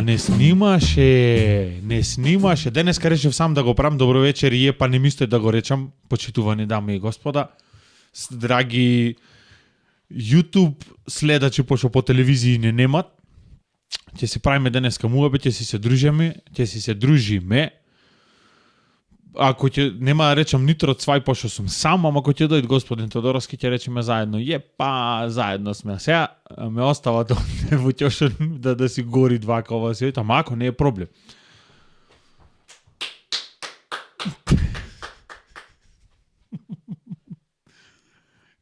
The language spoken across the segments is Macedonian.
не снимаше. Денеска решив сам да го правам. Добро вечер и па не мислите да го речам, почитувани дами и господа. Драги YouTube следачи, пошто по телевизии не немат. Ќе се правиме денеска муабе, ќе си се дружиме. Ако ќе нема да речам нитро цвај пошто сум сам, ама ако ќе дојде господин Тодоровски ќе речеме заедно. Заедно сме. Сега ме остава да во ќошен да си гори два кова се, ама ако не е проблем.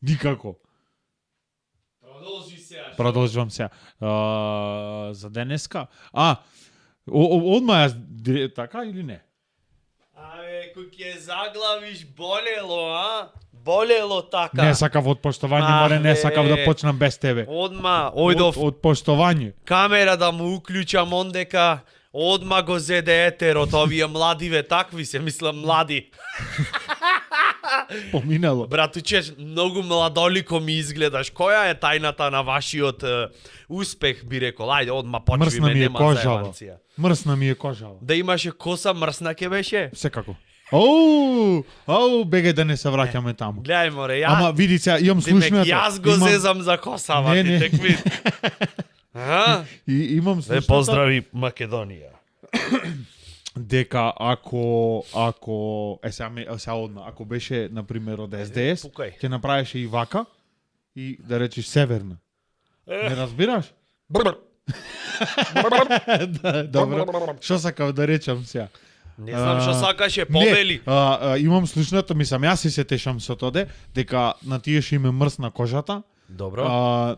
Никако. Продолжувам сега. За денеска. Одма така или не? Кој ќе заглавиш болело, Болело така. Не сакав од поштовање, море, не сакав да почнам без тебе. Одма, ојдов. Од поштовање. Камера да му уклучам ондека, одма го зеде етерот, овие младиве, такви се, мислам млади. Поминало. Братуче, многу младолико ми изгледаш. Која е тајната на вашиот успех, би рекол? Ајде, одма почвиме, нема зајбанција. Мрсна ми е кожава. Да имаше коса, мрсна ке беше? Секако. Бегај да не се враќаме таму. Гледај море, Ама види сега, имам слушнато. Јас го зезам за косава, ти текви. Имам слушнато. Поздрави Македонија. Дека ако сега одма, ако беше на пример од СДС, ќе направеше и вака и да речеш северна. Не разбираш? Добро. Што сакав да речам сега? Не знам што сакаше, повели. Имам слушнато, мислам, јас се тешам со тоде, дека на тие што им е мрсна кожата. Добро.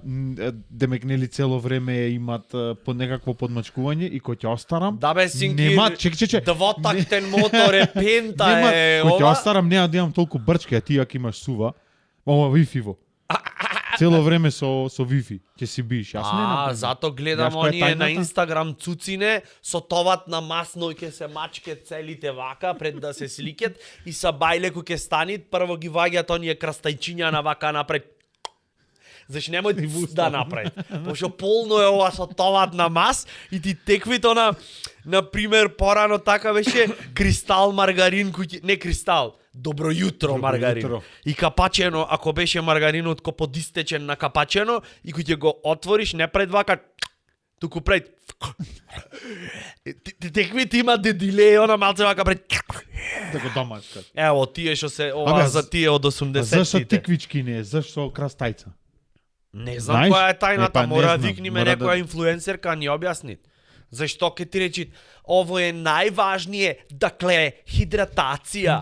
Демек нели цело време имат под некакво подмачкување и кој ќе остарам. Да бе, синки, чек. Двотактен мотор е, пента е, ова. Кој ќе ова. остарам, нема да имам толку брчки, а ти ако имаш сува, ова Wi-Fi-во. Цело време со Wi-Fi ќе си биш. Јас не. Зато гледам оние на Инстаграм цуцине со товат на масно и ќе се мачке целите вака пред да се сликет и са бајле кој ќе станит, прво ги ваѓаат оние крастајчиња на вака напред. Зашто немој да направи. Пошто полно е ова со товат на мас и ти теквите на пример порано така беше кристал маргарин не кристал, добро јутро маргарин. И капачено, ако беше маргаринот ко подистечен на капачено и кој ќе го отвориш не пред вака туку пред теквите има дилеј она малце вака пред да го домачкат. Ево тие што се ова за тие од 80-тите. Зашто тиквички не е, зашто крастајца? Не знам која е тајната, мора да викниме некоја да... инфлуенсерка ни објасни. Зашто ке ти речи, ово е најважнije, дакле, хидратација.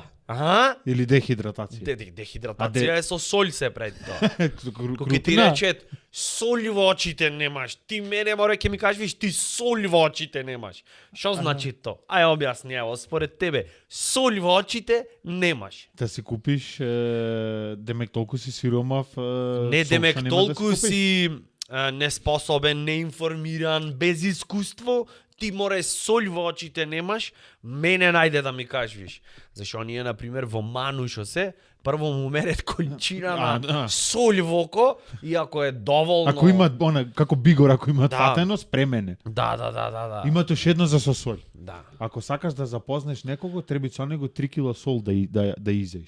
Или дехидратација. Дехидратација е со солј се пред тоа. Кога ти речет, солј во очите немаш, ти мене море ќе ми кажеш, ти солј во очите немаш. Што значи то? Ај објасни, ево, според тебе, солј во очите немаш. Да си купиш, демек толку си сиромав, не демек толку си неспособен, неинформиран, без искуство, ти море солј во очите немаш, мене најде да ми кажеш. Зашто оние, например, во Манушо се, прво му мерет кончина на солј во око, и ако е доволно... Ако има, како бигор, ако има фатено, спремене. Да. Има тош едно за со солј. Да. Ако сакаш да запознеш некого, треба со него 3 кг сол да изеш.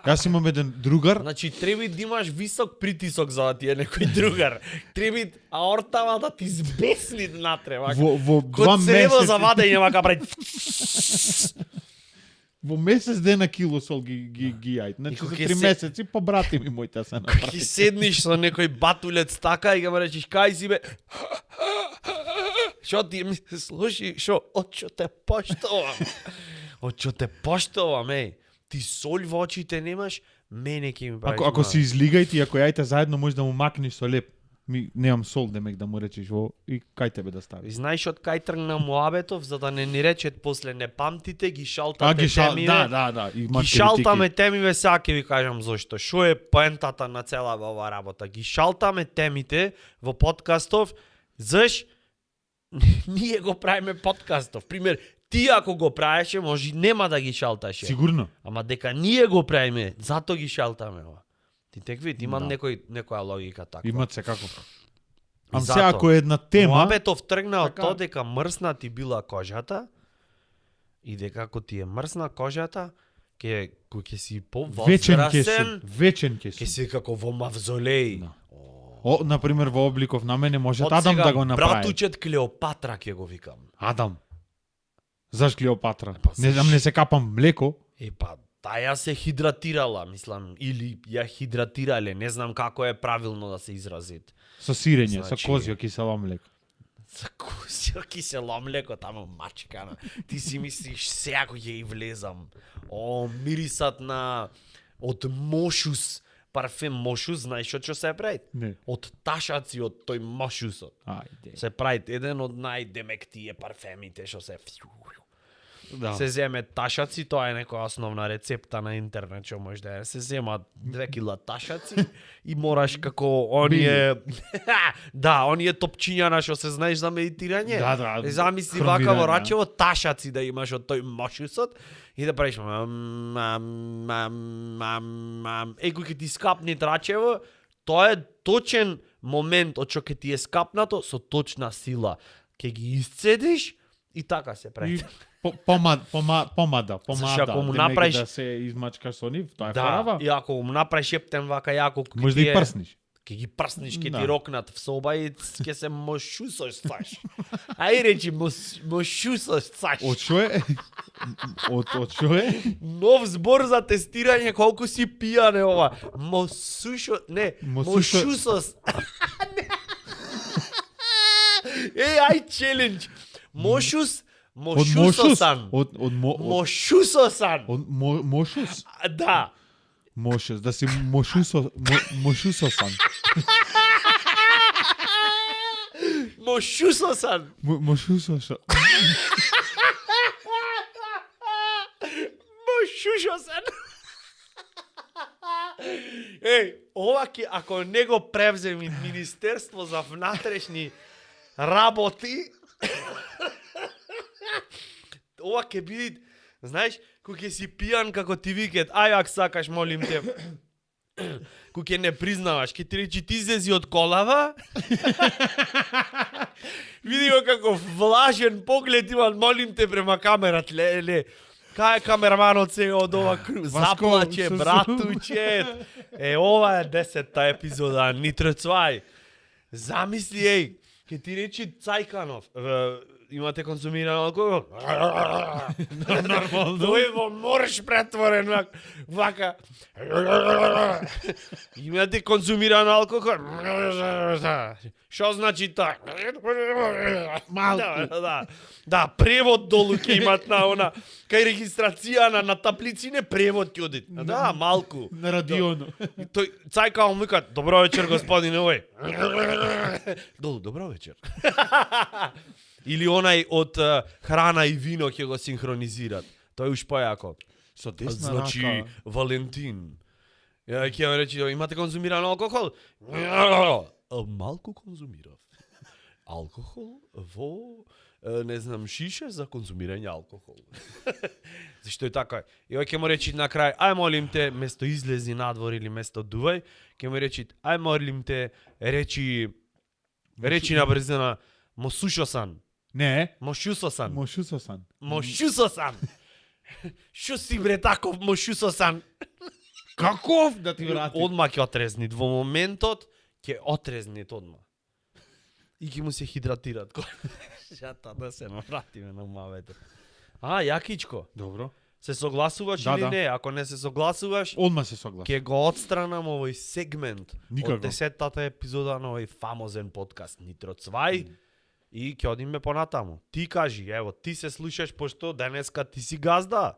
Јас имам еден другар. Значи, треба да имаш висок притисок за да ти е некој другар. Треба аортава да ти збесни натре. Во 2 месеци. Код црево за вадење, вака пред... Во месец дена кило сол ги јајд. Значи за 3 месеци побрати ми мојта се направи. Ки седниш со некој батулец така и го речеш кај си бе. Шо ти ми се слуши, шо очо те поштовам. Очо те поштовам, еј. Ти солј во очите немаш, мене ќе ми правиш. Ако си излигајте и ако јајте заедно можеш да му макнеш со леп. Немам сол демек да му речеш во и кај тебе да ставиш. Знаеш од кај тргна Муабетов за да не ни речет после не памтите, ги шалтате темиве. Да. Ги шалтаме темиве, сега ќе ви кажам зошто. Шо е поентата на цела ова работа? Ги шалтаме темите во подкастов, заш ние го правиме подкастов. Пример, ти ако го правеше, може нема да ги шалташе. Сигурно. Ама дека ние го правиме, зато ги шалтаме ова. Ти теквит, имам некоја логика така. Имат се како. Ам се ако е една тема, Муабетов тргна од така- тоа дека мрсна ти била кожата и дека ако ти е мрсна кожата, кој ќе си вечен ќе повозрасен, сум, вечен ќе ќе сум. си како во мавзолеј. Да. О, на пример во обликов на мене може Од Адам сега, да го направи. братучет Клеопатра ќе го викам. Адам. Заш Клеопатра? Па, Не знам, не се капам млеко. Па, таја се хидратирала, мислам, или ја хидратирале, не знам како е правилно да се изразит. Со сирење, со Значи- козјо кисело млеко. За кусио кисело млеко таму мачкана. Ти си мислиш сега кој ќе и влезам. О, мирисат на од мошус, парфем мошус, знаеш што се прави? Не. Од ташаци од тој мошусот. Ајде. Се прави еден од најдемектие парфемите што се Да. се земе ташаци, тоа е некоја основна рецепта на интернет што може да е. Се зема 2 кила ташаци и мораш како оние да, оние топчиња што се знаеш за медитирање. Да, да. Замисли вака во хромирање. рачево ташаци да имаш од тој мошусот и да правиш кој ќе ти скапне рачево, тоа е точен момент од што ќе ти е скапнато со точна сила. Ќе ги исцедиш и така се прави. И помада. Зашто ако му Демек направиш- да се измачкаш со нив, тоа е Да, форава. и ако му направиш ептен вака јако, ќе Може да ти ги е- прсниш. Ќе ги прсниш, ќе Да. ти рокнат в соба и ќе се мошусош цаш. Ај речи мошусош цаш. Од што е? Од што е? Нов збор за тестирање колку си пијан е ова. Мосушо, не, Мосушо- мошусос. Ај челендж. Мошус, мошусосан. Од Мошусосан. мошус? Да. Мошус, да си мошусосан. Мошусосан. Мошусосан. Мошушосан. Ова ќе, ако не го превземи Министерство за внатрешни работи, ова ќе биде, знаеш, кој ќе си пијан како ти викат, ај ако сакаш, молим те, кој ќе не признаваш, ќе ти речи ти излези од колава, види го како влажен поглед има, молим те према камерат, ле. Кај е камераманот сега од ова заплаче, братуче. Ова е 10-та епизода, Нитро Цвај. Замисли, ќе ти речи Цајканов, имате консумиран алкохол? Нормално. Тој во морш претворен вака. Имате консумиран алкохол? Што значи тоа? Малку. Да, превод долу ќе имат на она. Кај регистрација на таблици превод ќе оди. Да, малку. На радионо. И тој Цајка му вика, добро вечер господин овој. Долу, добро вечер. Или онај од храна и вино ќе го синхронизират. Тој уш појако. Со десна Значи, рака. Валентин. Ќе ја речи, имате конзумиран алкохол? Малку конзумирав. Алкохол во не знам, шише за конзумирање алкохол. Зашто е така? И ој ќе му речи на крај, ај молим те, место излези надвор или место дувај, ќе му речи, ај молим те, речи на брзина, мосушосан, Не, мошусосан, мошусосан. мошусосан. Шо си бре таков мошусосан? Каков да ти врати? Одма ќе отрезнит. Во моментот ќе отрезнит одма. И ќе му се хидратират. Шата да се навратиме на мавете. Јакичко, Добро. се согласуваш Да, или да. не? Ако не се согласуваш, Одма се согласам. ќе го отстранам овој сегмент Никако. од 10-тата епизода на овој фамозен подкаст Нитро Цвај и ќе одиме понатаму. Ти кажи, ево, ти се слушаш пошто денеска ти си газда.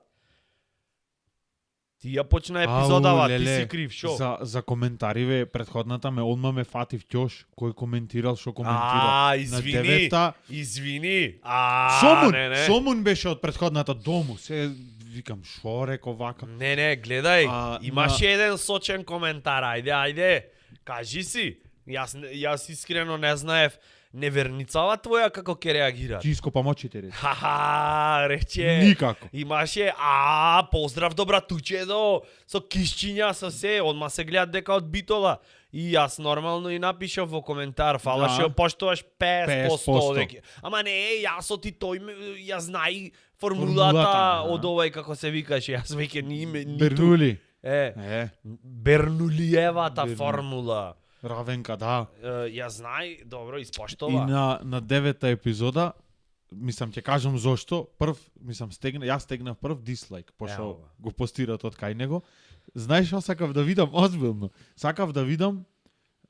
Ти ја почна епизодава, ти си крив, шо? За коментариве, предходната одма ме фатив ќош, кој коментирал, што коментирал. Извини, На 9-та, извини. Сомун беше од предходната дому. Се викам, шо реко вака. Не, гледај, имаше на- еден сочен коментар, ајде, кажи си. Јас искрено не знаев неверницава твоја како ќе реагира. Ќе ископам очите, рече. Ха, рече. Никако. Имаше, поздрав до братучедо, со кишчиња, со се, одма се гледат дека од Битола. И јас нормално и напишав во коментар, фала Да. што поштуваш 50%. 50%. Деки. Ама не, јас ти тој ја знај Формулата, формулата да. од овај како се викаше, јас веќе ни име ниту. Бернули. Бернулиевата Берну- формула. Равенка, да. Ја знај, добро, И испоштова. на 9-та епизода, мислам ќе кажам зошто, јас стегнав прв дислайк, пошто Ево. го постират од кај него. Знаеш што сакав да видам, озбилно. Сакав да видам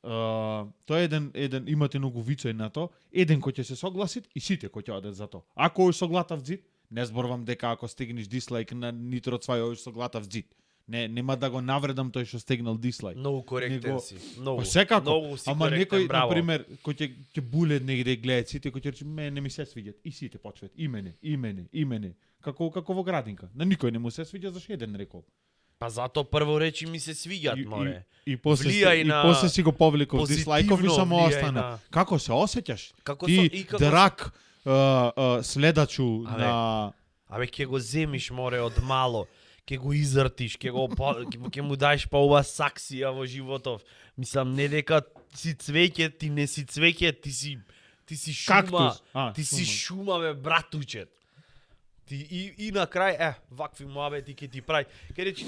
тоа е еден имате многу вицој на тоа, еден кој ќе се согласит и сите кои ќе одат за тоа. Ако ој соглатав зид, не зборувам дека ако стегнеш дислайк на нитро цвај ој соглатав зид. Не, нема да го навредам тој што стегнал дислайк. Многу коректен Него- си. Многу. Па секако, Многу си ама коректен, некој, браво. например, кој ќе буле негде гледаат сите, кој ќе рече, не ми се свиѓат. И сите почваат, имене. Како во градинка. На никој не му се свиѓа, зашто еден рекол. Па зато прво речи ми се свиѓат, море. И после Влијај на- после си го повлеков дислайков и позитивно само влијај остана. на- Како се осеќаш? Како Ти со- и како драк следачу Абе, на Абе, ќе го земиш, море, од мало. Ќе го изртиш, ќе му даеш па ова саксија во животов. Мислам, не дека си цвеќе, ти не си цвеќе, ти си шума. Кактус. Ти си шума, бе, братучет. Ти и на крај, вакви муабети ќе ти прави. Ке речи,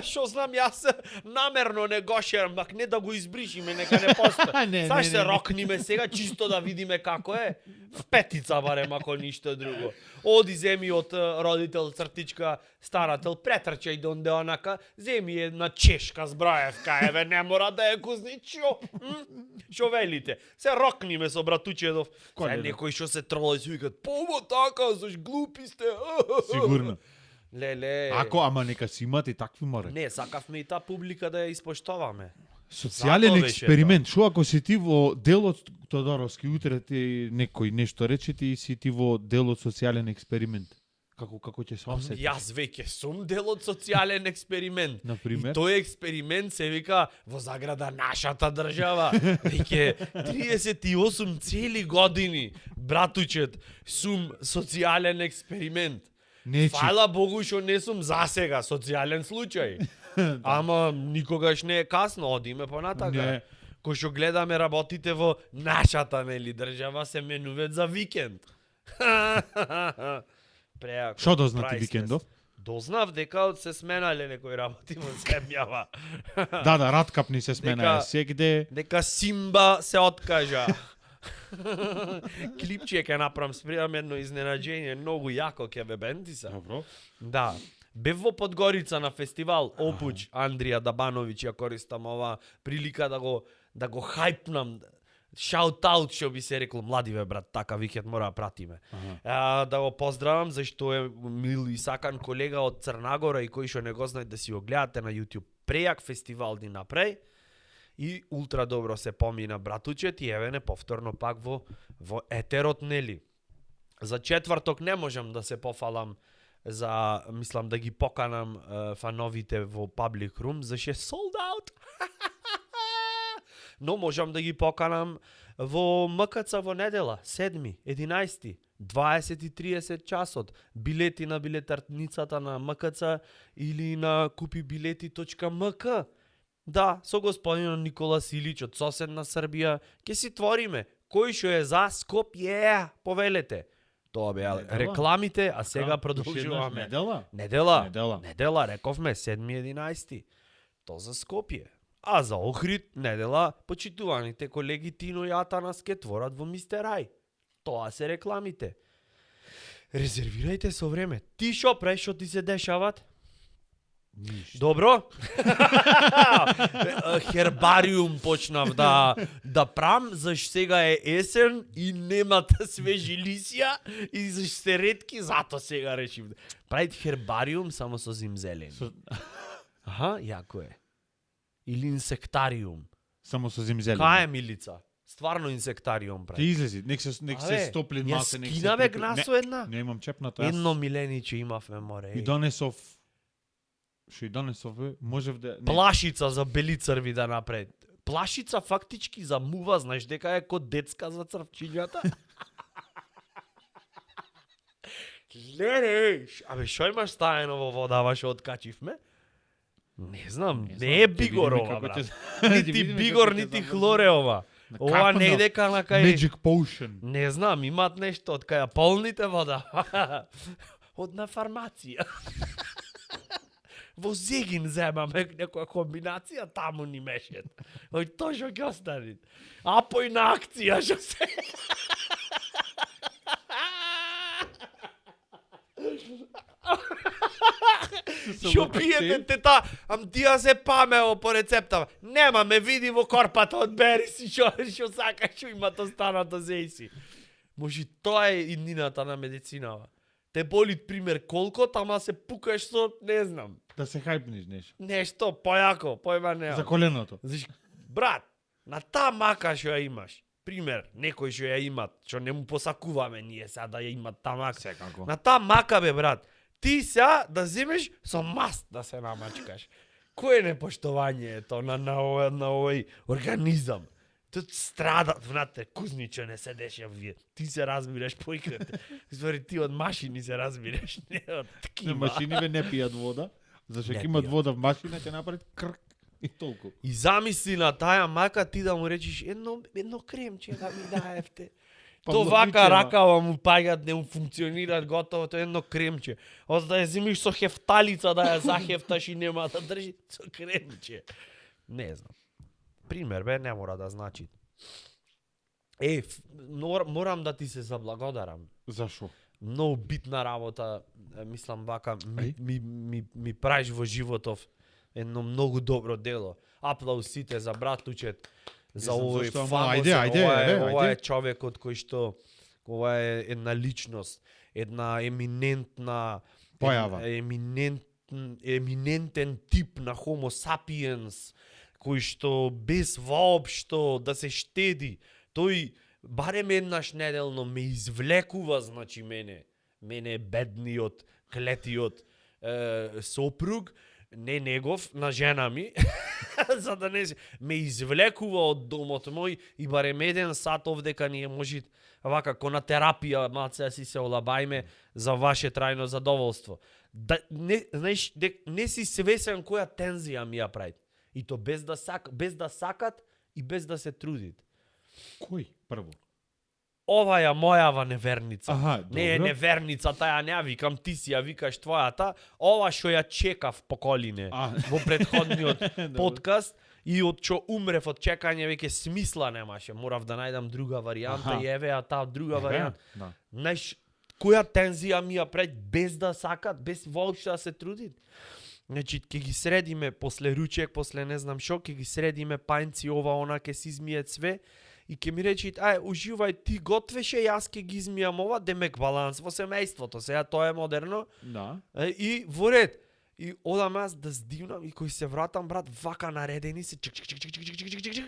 што знам, јас намерно не го шерам, мак не да го избришиме, нека не постои. Не, Саш не, се не. рокниме сега, чисто да видиме како е. В петица барем, ако ништо друго. Оди земи од родител цртичка, старател, претрчај донде онака, земи една чешка збраевка, еве, не мора да е кузничо. Шо велите? Се рокниме со братучедов. Кој Се е, да? некои што се тролај си викат, пово така, заш глупи сте. Сигурно. Леле. Ама нека си имате такви море. Не, сакавме и таа публика да ја испоштоваме. Социјален Зато беше експеримент. Шо ако си ти во делот Тодоровски, утре ти некој нешто рече ти си ти во делот социјален експеримент. Како ќе се осеќаш? Јас веќе сум дел од социјален експеримент. Например? И тој експеримент се вика во заграда нашата држава. Веќе 38 цели години, братучет, сум социјален експеримент. Нечи. Фала Богу што не сум засега социјален случај. Ама никогаш не е касно, одиме понатака. Не. Кој што гледаме работите во нашата нели држава се менуваат за викенд. Преако. Шо дознати Priceless. викендов? Дознав дека се сменале некои работи во земјава. Да, Раткап ни се смена Дека- сегде. Дека Симба се откажа. Клипче ќе направам, спремам едно изненаđење, многу јако ќе бе бендиса. Добро. Да. Бев во Подгорица на фестивал Опуќ, Андрија Дабановиќ, ја користам ова прилика да го хајпнам. Шаут-аут, што би се рекло, млади бе брат, така викет мора да пратиме. Да го поздравам зашто е мил и сакан колега од Црнагора и кој што не го знаат да си го гледате на YouTube. Прејак фестивал ни направи и ултра добро се помина братучет и еве не повторно пак во етерот нели. За четврток не можам да се пофалам за мислам да ги поканам фановите во Public Room зашто е sold out. Но можам да ги поканам во МКЦ во недела, 7, 11, 20:30 часот. Билети на билетарницата на МКЦ или на купибилети.мк. Да, со господинот Никола Силич од соседна Србија, ќе си твориме. Кој што е за Скопје, повелете. Тоа беа Недела? рекламите, а сега Уште продолжуваме. еднаш Недела. Недела. Рековме 7-11. То за Скопје. А за Охрид, недела, почитуваните колеги Тино и Атанас ке творат во Мистер Ај. Тоа се рекламите. Резервирајте со време. Ти шо преш што ти се дешават? Ништо. Добро? Хербариум почнав да прам, заш сега е есен и немат свежи лисија и заш се ретки, зато сега решив. Правит хербариум само со зимзелени. Аха, јако е. Или инсектариум. Само со зимзелени. Кај е Милица? Стварно инсектариум Ти прави. излези, нек се Абе, стопли ја малце, нек се скина бе припи- гнасо Не, една. Не имам чепнато. јас. Едно милениче имавме, море. И донесов што и донесов, можев да не, Плашица за бели црви да направи. Плашица фактички за мува, знаеш дека е код детска за црвчињата? Леле, абе шо имаш стаено во водава што откачивме? Не знам, Не не е знам, ќе Бигор видиме ова, како брат. ќе- ќе Нити видиме Бигор, како ќе нити заврши. Хлоре ова. Ова Како не на иде ка на кај... Magic Potion. Не знам, имат нешто од кај ја полните вода. Од на фармација. Во Зегин земаме некоја комбинација, таму ни мешет. Ој тоа што ќе остани. Апој на акција што се. Што пиете тета, ам тија се памео по рецептава. Нема, ме види во корпата, одбери си што сакаш, што има останато зеј си. Може тоа е иднината на медицинава. Те боли пример колко, тама се пукаш со, не знам, Да се хајпниш нешто. нешто појако, појма неа. За коленото. Знаеш, брат, на таа мака што ја имаш, пример, некој што ја имат, што не му посакуваме ние сега да ја имат таа мака. Секако. На таа мака бе, брат, ти сега да земеш со маст да се намачкаш. Кој е непоштовање ето на овој организам? Тут страдат, внатре, кузниче не седеше вие. Ти се разбираш поикрате. Звори ти од машини се разбираш, не од На ткива. машиниве не пијат вода, зашто Не ќе имат пијат. вода в машина ќе направат крк и толку. И замисли на таа мака ти да му речиш едно кремче да ми даевте. То вака Павловичева. ракава му паѓат, не му функционираат готово, тоа е едно кремче. Оз да ја земиш со хефталица да ја захефташ и нема да држи со кремче. Не знам. Пример бе, не мора да значи. Морам да ти се заблагодарам. Зашо? Многу битна работа, мислам вака, Ај? ми правиш во животов едно многу добро дело. Аплауз сите за братучет, за знам овој зашто, ама фамозен, ајде, ова е ајде. човекот кој што, ова е една личност, една еминентна Појава. еминентен тип на Homo sapiens, кој што без воопшто да се штеди, тој барем еднаш неделно ме извлекува, значи мене бедниот, клетиот сопруг, не негов, на жена ми, за да не се, ме извлекува од домот мој и барем 1 сат овдека ние може вака ко на терапија маце си се олабајме за ваше трајно задоволство. Да не знаеш не си свесен која тензија ми ја прави. И то без да сакат и без да се трудит. Кој прво? Ова ја мојава неверница. Аха, Не е добро. неверница, таја не ја викам, ти си ја викаш твојата. Ова што ја чекав поколине во претходниот подкаст и од што умрев од чекање веќе смисла немаше. Морав да најдам друга варијанта Аха. и еве ја таа друга варијанта. Да. Знаеш, која тензија ми ја прави без да сакат, без воопшто да се трудит. Значи, ќе ги средиме после ручек, после не знам шо, ќе ги средиме пајнци, ова, она, ќе си измијат све и ќе ми речи, ај, уживај, ти готвеше, јас ќе ги измијам ова, демек баланс во семејството, сега тоа е модерно. Да. И во ред. И одам јас да здивнам и кој се вратам, брат, вака наредени се, чик, чик, чик, чик, чик, чик, чик, чик, чик.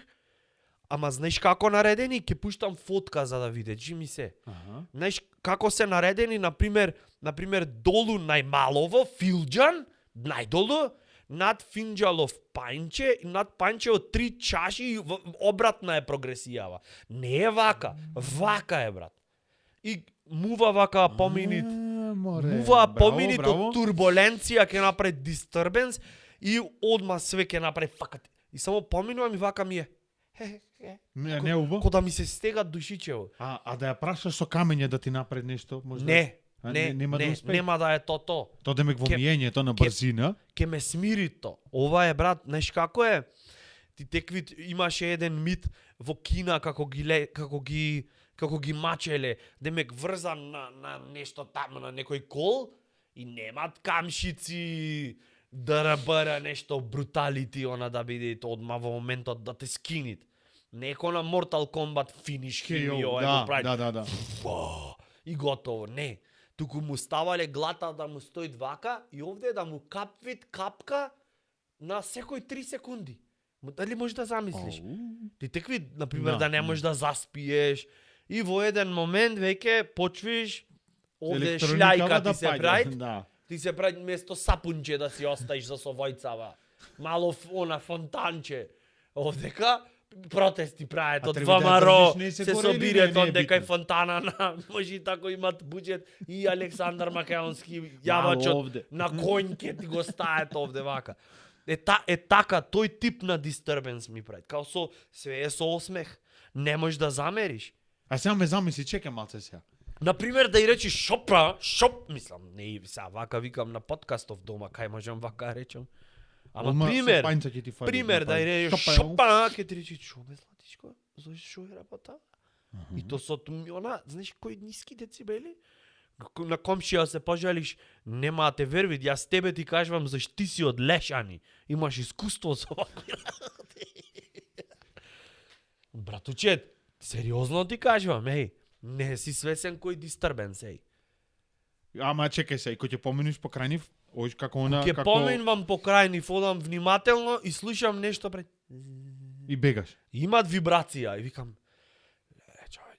Ама знаеш како наредени? Ќе пуштам фотка за да види, ми се. Аха. Знаеш како се наредени, например долу најмалово, филџан, најдолу, над финџалов пајнче, и над пајнче 3 чаши и обратна е прогресијава. Не е вака, вака е, брат. И мува вака поминит, мува поминит од турбуленција ќе направи disturbance и одма све ќе направи факат. И само поминувам и вака ми е. Не убо? Ко да ми се стегат душичево. А да ја прашаш со камење да ти направи нешто, можда? Нема да успее. Нема да е то. Тоа демек во миењето на брзина. Ке ме смири то. Ова е, брат, знаеш како е? Ти текви имаше еден мит во Кина како ги мачеле, демек врзан на нешто таму на некој кол и немат камшици ДРБ нешто бруталити она да биде одма во моментот да те скинит. Неко на Mortal Kombat финиш химио Да. И готово, не. Туку му ставале глата да му стои вака и овде да му капка на секој 3 секунди. Дали можеш да замислиш? Ти текви, например, да не можеш да заспиеш и во еден момент веќе почвиш овде шљајка ти се прави. Да. Ти се прави место сапунче да си оставиш за совојцава. Мало она фонтанче. Овдека протести прават од ВМРО, се собират од дека фонтана на може и тако имат буџет и Александар Македонски јавачот на конјке ти го стајат овде вака. така, тој тип на disturbance ми прави. Као све е со осмех. Не можеш да замериш. А сега ме замисли, чекай малце сега. Например, да и речиш мислам, не сега вака викам на подкастов дома, кај можам вака речам. Ама Одма пример, со пањца ќе ти фали, пример да и направи. речеш Шопа, ќе ти речи шо бе златичко, зошто шо е работа? И то со она, знаеш кои ниски децибели? На комшија се пожалиш, нема да те верви, јас тебе ти кажувам зашто ти си од Лешани, имаш искуство со вакви работи. Братучет, сериозно ти кажувам, еј, не си свесен кој disturbance, еј. Ама чекај се, кој ќе поминиш покрај нив, оиш како она, Ке како... поминвам покрај ни, одам внимателно и слушам нешто пред... И бегаш. Имат вибрација и викам,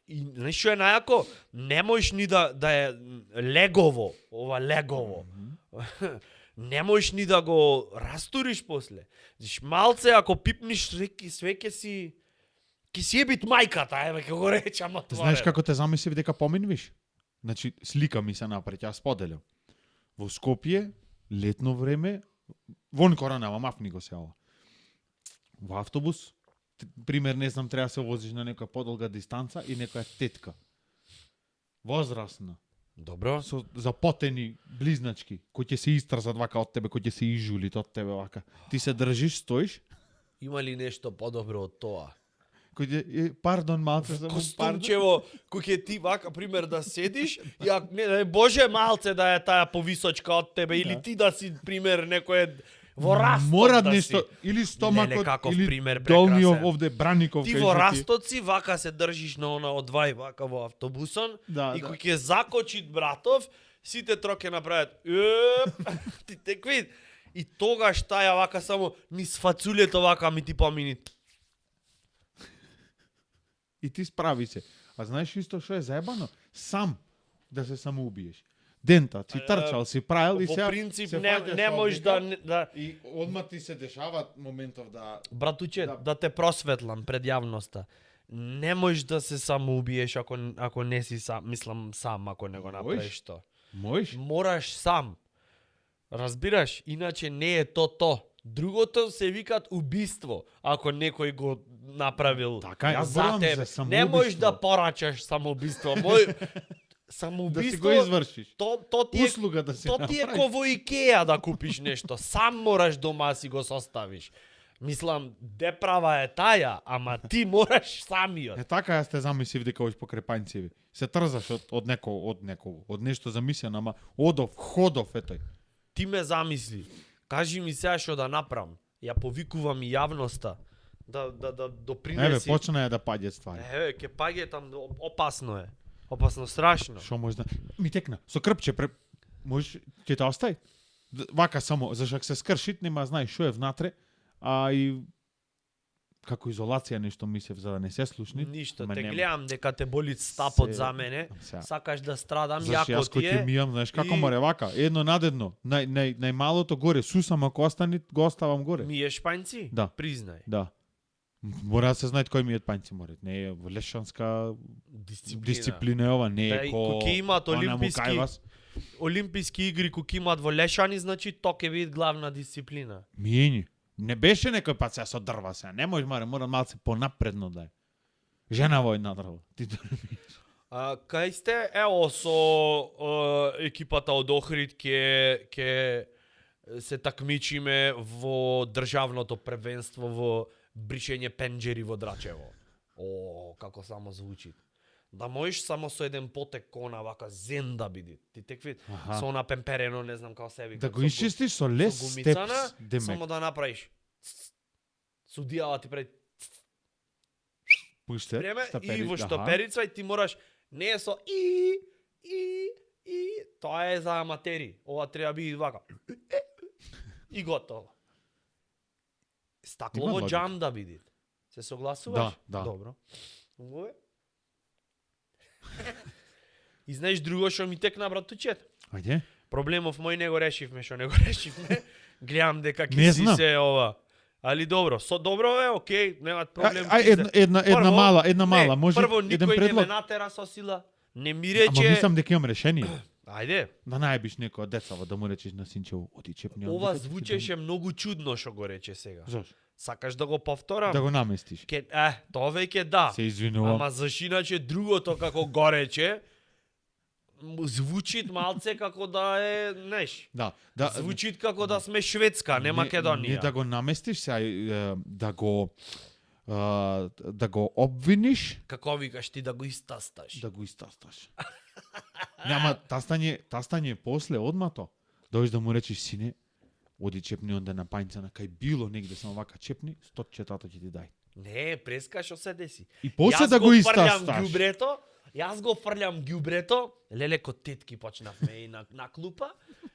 и знаеш што е најако? Не можеш ни да е легово, ова легово. Не можеш ни да го растуриш после. Знаеш, малце ако пипниш све ќе си ебит мајката, еве ќе го речам отворено. Знаеш како те замислив дека поминвиш? Значи, слика ми се напред, јас споделям. Во Скопје, летно време, вон коранава, мафни го се ова. Во автобус, пример, не знам, треба да се возиш на некоја подолга дистанца и некоја тетка. Возрастна. Добро. Со запотени близначки, кои ќе се истрзат вака од тебе, кои ќе се изжулит од тебе вака. Ти се држиш, стоиш, Има ли нешто подобро од тоа? пардон, малце за Костумчево, кој ќе ти вака пример да седиш, ја не боже малце да е таа повисочка од тебе или ти да си пример некој во растот мора да нешто си. или стомакот каков или пример долниот прекрасен. овде браников Ти кај во што растот си вака се држиш на она одвај вака во автобусон Да, и да. кој ќе закочи братов, сите трок ќе направат ти текви и тогаш таја вака само низ фацулето вака ми ти помини. и ти справи се. А знаеш исто што е заебано? Сам да се самоубиеш. Дента, си трчал, си правил и Во сега принцип се не фаќаш можеш овдека да и одма ти се дешава моментов да Братуче, Да. да те просветлам пред јавноста. Не можеш да се самоубиеш ако не си сам, мислам сам ако не го направиш тоа. можеш. Мораш сам. Разбираш, иначе не е то. Другото се викат убиство, ако некој го направил Така е, за зборувам тебе. за Не можеш самоубиство. да порачаш самоубиство. Мој Да си самоубиство го извршиш. то ти е Услуга да се То ти е направи. ко во Икеа да купиш нешто. Сам мораш дома си го составиш. Мислам, де права е таја, ама ти мораш самиот. Е така јас те замислив дека оиш покрај пањцеви. Се трзаш од некој, од нешто замислено, ама ходов е тој. Ти ме замисли. Кажи ми сега што да направам. Ја повикувам и јавноста да Еве, допринеси. почна е да паѓаат ствари. Еве, ќе паѓе там, опасно е. Опасно, страшно. Што може да... Ми текна, со крпче, можеш, ќе те остави. Вака само, зашто ако се скршит, нема знаеш што е внатре, а и како изолација нешто мислев за да не се слушни. Ништо, ама те нема. гледам дека те боли стапот Се- за мене. Сега. Сакаш да страдам, Зашто јако јас кој ти ќе е. мијам, знаеш како и- море вака, едно над едно, најмалото горе, сусам ако остани, го оставам горе. Миеш пањци? Да. Признај. Да. Мора да се знаат кој мијат пањци морат. Не е лешанска дисциплина е ова, не Да, е и ко... кој имаат она му олимписки- кајвас. Олимписки игри кои имаат во Лешани, значи то ќе биде главна дисциплина. Мијење. Не беше некој пат се со дрва се. Не може мора малце понапредно да е. Жена во една дрва. Ти Кај сте, ево, со екипата од Охрид ќе се такмичиме во државното првенство во бришење пенџери во Драчево. О, како само звучи. Да можеш само со еден потек кона вака зен да биде. Ти текви Аха. со она пемперено, не знам како се вика. да го исчистиш со лес со степс, гумицана, демек. само да направиш. Судијава ти пред Пуште, време штапери, и во аха. штоперица и ти мораш не е со и тоа е за аматери. Ова треба биде вака. И готово. Има Стаклово логика. джам да биде. Се согласуваш? Да, да. Добро. Убаво е. И знаеш друго што ми текна братучет? Ајде. Проблемов мој не го решивме, што не го решивме. Гледам дека Не ќе си знам. се ова. Али добро, добро е, окей, немат проблем. Една Прво, мала, може прво еден никој не ме предлог. натера со сила. Не ми Ама рече, мислам дека имам решение. Ајде. Да најбиш некој од децава да му речеш на синчево, оди чепни. Ова звучеше многу чудно што го рече сега. Зошто? Сакаш да го повторам? Да го наместиш. Тоа веќе да. Се извинувам. Ама зашто иначе другото како го рече звучи малце како да е, неш. Да. Звучи како да сме Шведска, не Македонија. Не да го наместиш, да го обвиниш, Како викаш ти да го истасташ. да го истасташ. Нема, тастање после одмато. Дојдеш да му речеш сине, оди чепни онде на пањца на кај било негде само вака чепни, 100 тато ќе ти дај. Не, преска што се деси. И после Јас да го фрлям истасташ. ѓубрето, Јас го фрлям ѓубрето, леле ко тетки почнавме и на клупа,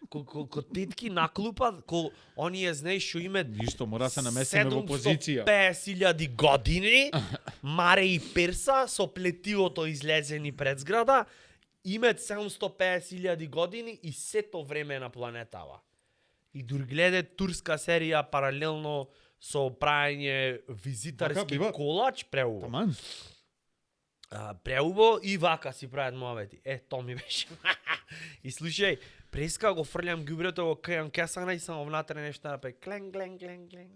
ко тетки на клупа, ко оние знаеш што име Ништо, мора се наместиме во позиција. 750.000 години, маре и перса со плетивото излезени пред зграда, имет 750.000 години и сето време на планетава. И дур гледе турска серија паралелно со праење визитарски бива? колач преубо. Таман. Преубо и вака си прават мовети. То ми беше. И слушај, преска го фрлям ѓубрето, го кајам кесана и само внатре нешто напе клен клен клен клен.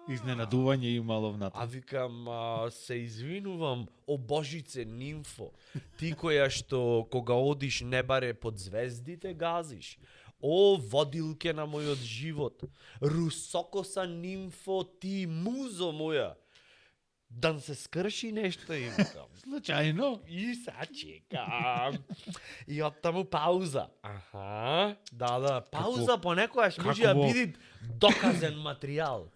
Изненадување имало внатре. Викам, се извинувам, о Божице нимфо, ти која што кога одиш небаре под звездите газиш. О водилке на мојот живот, русокоса нимфо, ти музо моја. Да се скрши нешто и викам. Случајно. И са чекам. И оттаму пауза. Да, пауза понекогаш може да биде доказен материјал.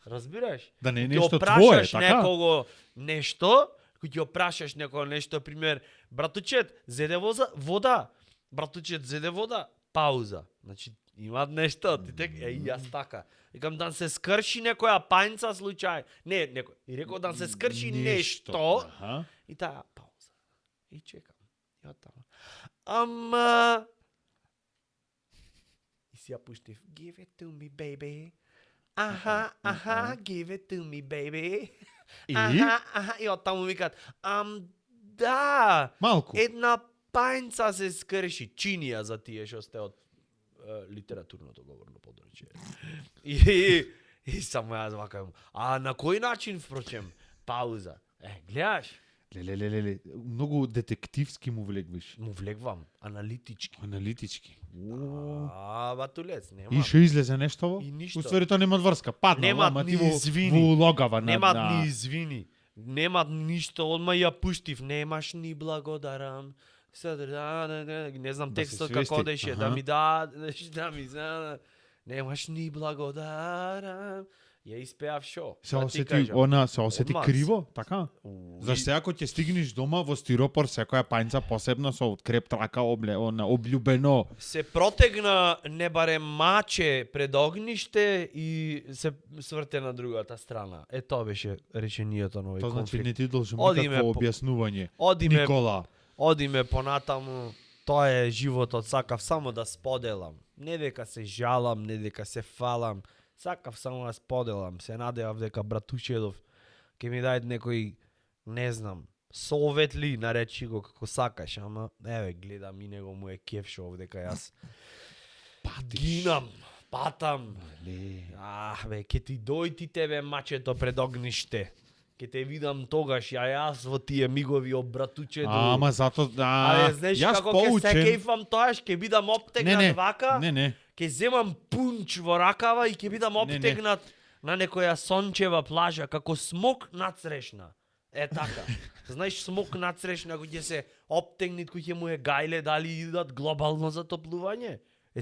Разбираш? Да не е Ќе нешто опрашаш твое, така? некого нешто, кој ќе опрашаш некого нешто, пример, братучет, зеде вода. Братучет, зеде вода. Пауза. Значи, имат нешто, ти тек, и јас така. Викам, да се скрши некоја пањца случај. Не, некој. И рекол, да се скрши нешто. И таа пауза. И чекам. И оттама. Ама... И си ја пуштив. Give it to me, baby. Give it to me, baby. И? И оттаму викат, да, Малку. една пањца се скрши. Чинија за тие што сте од литературното говорно подручје. И само јас вакам, на кој начин, впрочем, пауза. Гледаш? Леле, многу детективски му влегвиш. Му влегвам, аналитички. Аналитички. Батулец, нема. И што излезе нешто? И ништо. Уствари тоа нема врска. Падна, Немат ни извини. во логава на. Немат ни извини. Немат ништо, одма ја пуштив. Немаш ни благодарам. Не знам текстот како одеше, да ми немаш ни благодарам. Ја испеав шо? Се осети криво, така? Зашто ако ќе стигнеш дома во стиропор секоја пањца посебно со креп трака облюбено. Се протегна не барем маче пред огниште и се сврте на другата страна. Тоа беше реченијето на овој Тоа конфликт. значи не ти должам Одиме никакво објаснување. Одиме Никола. Одиме понатаму, тоа е животот, сакав само да споделам. Не дека се жалам, не дека се фалам, сакав само да споделам. Се надевав дека братушедов ќе ми даде некој, не знам, совет ли, наречи го како сакаш, ама еве гледам и него му е кеф шо овдека јас гинам, патам. Ќе ти дојти тебе мачето пред огниште. Ке те видам тогаш, јас во тие мигови об братучето. Ама зато знаеш како ке се кефам тоаш, ке бидам оптегнат вака. Не. Ке земам пунч во ракава и ке бидам оптегнат на некоја сончева плажа, како смок нацрешна. Така. Знаеш, смок нацрешна, кој ќе се оптегнит, кој ќе му е гајле, дали идат глобално затоплување?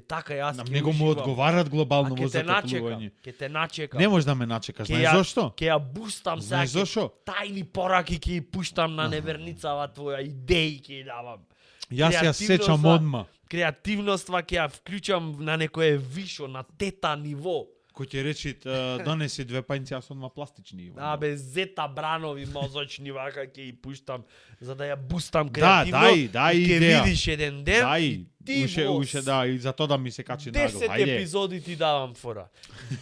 Така, јас на него му одговарат глобално во затоплување. Ке те начекам. Не може да ме начекаш, знаеш зошто? Ке ја бустам сега. Знаеш зошто? Тајни пораки ке ја пуштам на неверницава твоја, идеи ке ја давам. Јас ја сечам одма. Креативноства ке ја вклучам на некое вишо, на тета ниво. Кој ќе речи, донеси 2 пањци, јас одма пластични. Зета бранови мозочни вака ќе ја пуштам, за да ја бустам креативно. Да, и идеја. ке видиш еден ден. Уше, да, и за тоа да ми се качи нагла. 10 епизоди ти давам фора.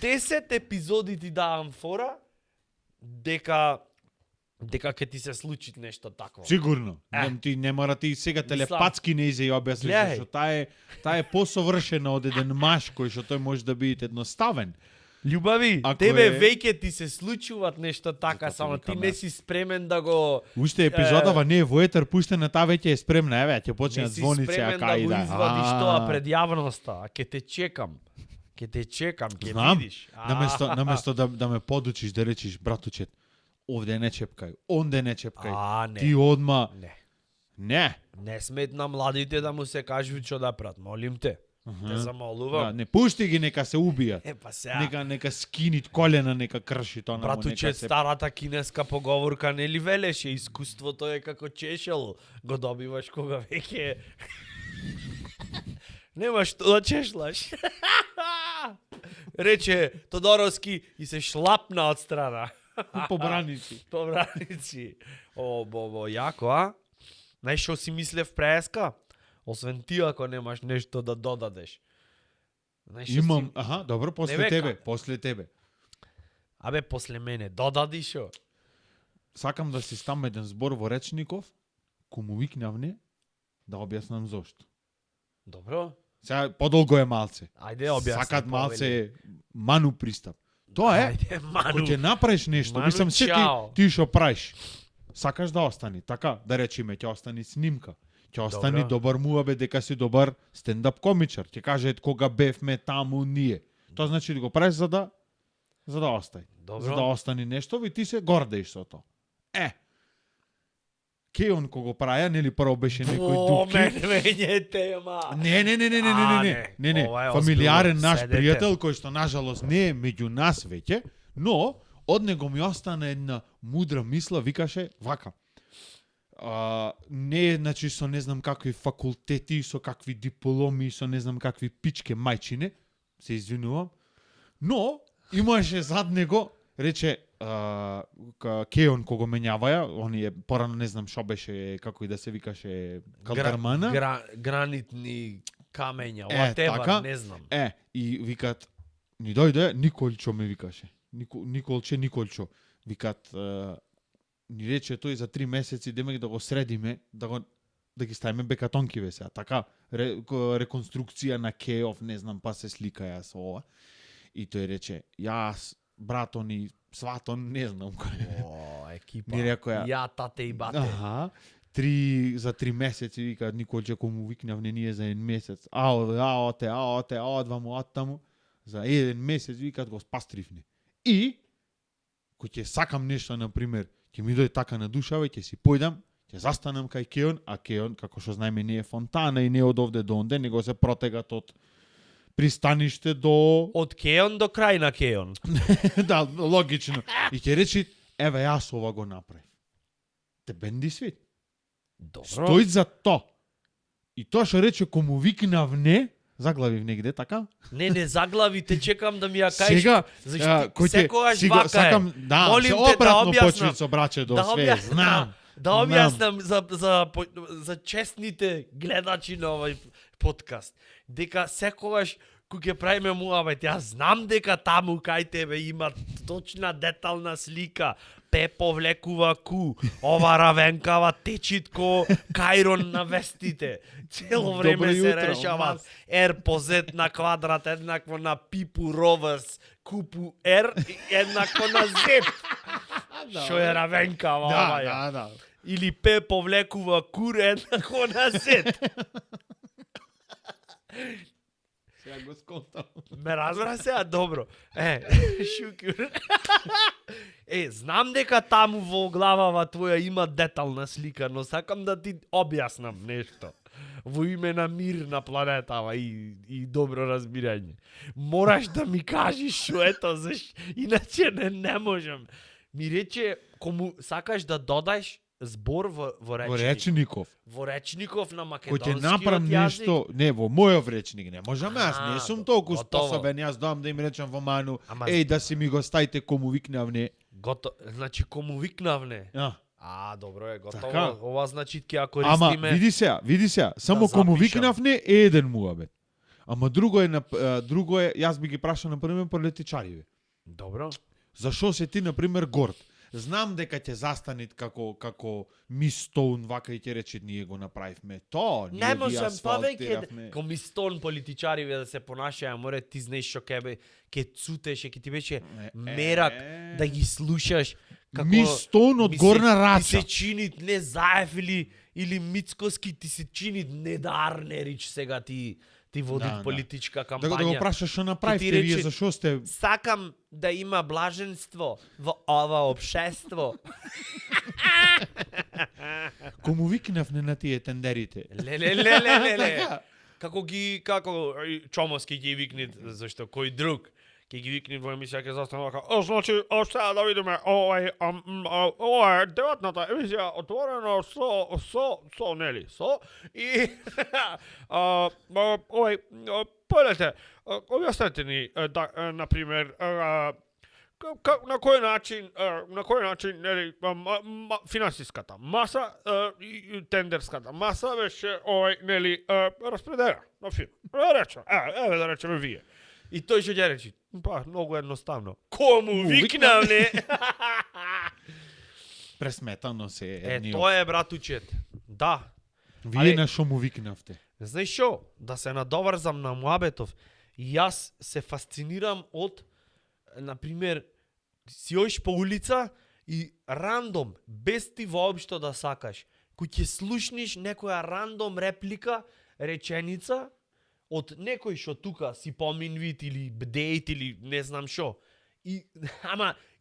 10 епизоди ти давам фора, дека дека ќе ти се случи нешто такво. Сигурно. Ти не мора ти сега телепатски не изе ја објасниш, Гледај. што таа е посовршена од еден маж кој што тој може да биде едноставен. Љубави, Ако тебе е- веќе ти се случуваат нешто така, Затоа само ти викам, не си спремен да го Уште епизодава не е во етер пуштена, таа веќе е спремна, еве, ќе почне не да си звоници, спремен ака да и го да. извадиш тоа пред јавноста, а ќе те чекам. Ќе Знам, видиш. наместо да ме подучиш, да речиш, братучет, овде не чепкај, онде не чепкај. Не. Ти одма, Не. не. Не смет на младите да му се кажува што да прат, молим те. Те Да, замолувам. не пушти ги, нека се убијат. Па сега. Нека скинит колена, нека крши тоа, Братуче, старата кинеска поговорка нели велеше, искуството е како чешел, го добиваш кога веќе немаш што да чешлаш. Рече Тодоровски и се шлапна од страна. по браници. По браници. О, бобо, јако, а? Знаеш што си мислев преска? Освен ти ако немаш нешто да додадеш. Знаеш што Имам, си... аха, добро, после Не, тебе, бе, после тебе. Абе, после мене, додади шо? Сакам да си стам еден збор во речников, кој му викнавне, да објаснам зошто. Добро? Сега подолго е малце. Ајде, објасни. Сакат повели. малце ману пристап. Тоа е, Ајде, Ману. ако ќе направиш нешто, Ману, мислам се чао. ти што правиш. Сакаш да остани, така, да речеме, ќе остани снимка. Ќе остани добар муабе дека си добар стендап комичар. Ќе каже кога бевме таму ние. Тоа значи да го правиш за да остај. Добро. За да остани нешто и ти се гордеиш со тоа. Кеон кога го праја, нели прво беше некој дупки. Мене тема. Не. Ова е Фамилиарен озбилно, наш седете. пријател кој што нажалост не е меѓу нас веќе, но од него ми остана една мудра мисла, викаше вака. Не е, значи, со не знам какви факултети, со какви дипломи, со не знам какви пичке мајчине, се извинувам, но имаше зад него, рече, Кеон кога го менјаваја, оние порано не знам што беше, како и да се викаше, Калдармана. Гранитни камења, така. whatever, не знам. И викат, ни дојде, Николчо ме викаше. Николчо. Викат, ни рече тој за 3 месеци, демек да го средиме, да ги ставиме бекатонкиве сега. Така, реконструкција на Кеов, не знам, па се сликаја со ова. И тој рече, јас, брато ни, свато, не знам кој. О, екипа. Ни рекоја, Ја, тате и бате. аха, за 3 месеци, вика Николче, кој му викнавне ние за 1 месец. Одваму, оттаму. За 1 месец, викат, го спастривне. И, кој ќе сакам нешто, например, ќе ми дојде така на душа, ќе си појдам, ќе застанам кај Кеон, а Кеон, како што знаеме, не е фонтана и не е од овде до онде, него се протегат од пристаниште до... Од Кеон до крај на Кеон. Да, логично. И ќе речи, еве, јас ова го направив. Те бенди свит. Добро. Стои за то. И тоа што рече, кому викнав не, заглавив негде, така? Не заглави, те чекам да ми ја кажеш. Сега, Зашто секогаш вака сакам, е. да, Молим се те да обратно објаснам. почни со браче до Да све, објаснам. знам. Да објаснам за честните гледачи на овој подкаст. Дека секогаш кога ќе правиме муабет, јас знам дека таму кај тебе има точна детална слика. Пе повлекува ку, ова равенкава течитко Кајрон на вестите. Цело време Добро се јутро, решава мас. R по Z на квадрат еднакво на Пипу Ровърс, купу R еднакво на Z. Што е равенкава ова ја. Да. Или П повлекува кур еднакво на Z. Сега го сконтам. Ме разбра сега, добро. Шукюр. Знам дека таму во главава твоја има детална слика, но сакам да ти објаснам нешто. Во име на мир на планетава и добро разбирање. Мораш да ми кажеш што е тоа, иначе не можам. Ми рече, кому сакаш да додаеш збор во речник. Во речников. Во речников на Кој македонскиот ќе направам јазик. нешто, не, во мојов речник не можам, јас не сум толку готово. способен, јас доам да им речам во ману, Ама- да си ми го стајте кому викнавне. Значи, кому викнавне? Добро е, готово. Така. Ова значи ќе ја Ама користиме. види се, само да кому запишам. викнавне е еден муабет. Ама друго е, јас би ги прашал на пример по летичариве. Добро. Зашо се ти на пример горд? Знам дека ќе застанет како Мис Стоун, вака и ќе рече ние го направивме то, Не ние ги можам повеќе асфалтиравме. комистон политичари да се понашаја, море ти знаеш што ке цутеше, ке ти беше мерак да ги слушаш како Мис Стоун од ми се- Горна Ти Рача. се чини не Заев или Мицкоски, ти се чини Недарнерич сега ти води Да, да. политичка Да кампања. го прашаш што Ке ти направивте рече- вие, зашо сте Сакам да има блаженство во ова општество. кому викнавне на тие тендерите. Ле. Како Чомоски ги викнит, зашто кој друг ќе ги викнит во емисија ќе застане вака. Значи, сега да видиме ова е деветната емисија отворено со нели, со и полете, објаснете ни на пример на кој начин нели финансиската маса и тендерската маса беше нели распределена на фирма. Еве да речеме вие. И тој што ќе рече, па многу едноставно. Кому викнавле? Пресметано се едни. Тоа е братучет. Да. Вие Али- на што му викнавте? Знаеш што? Да се надоврзам на Муабетов. И јас се фасцинирам од, например, си оиш по улица и рандом, без ти воопшто да сакаш, кој ќе слушниш некоја рандом реплика, реченица, од некој што тука си поминвит или бдеит или не знам што. И,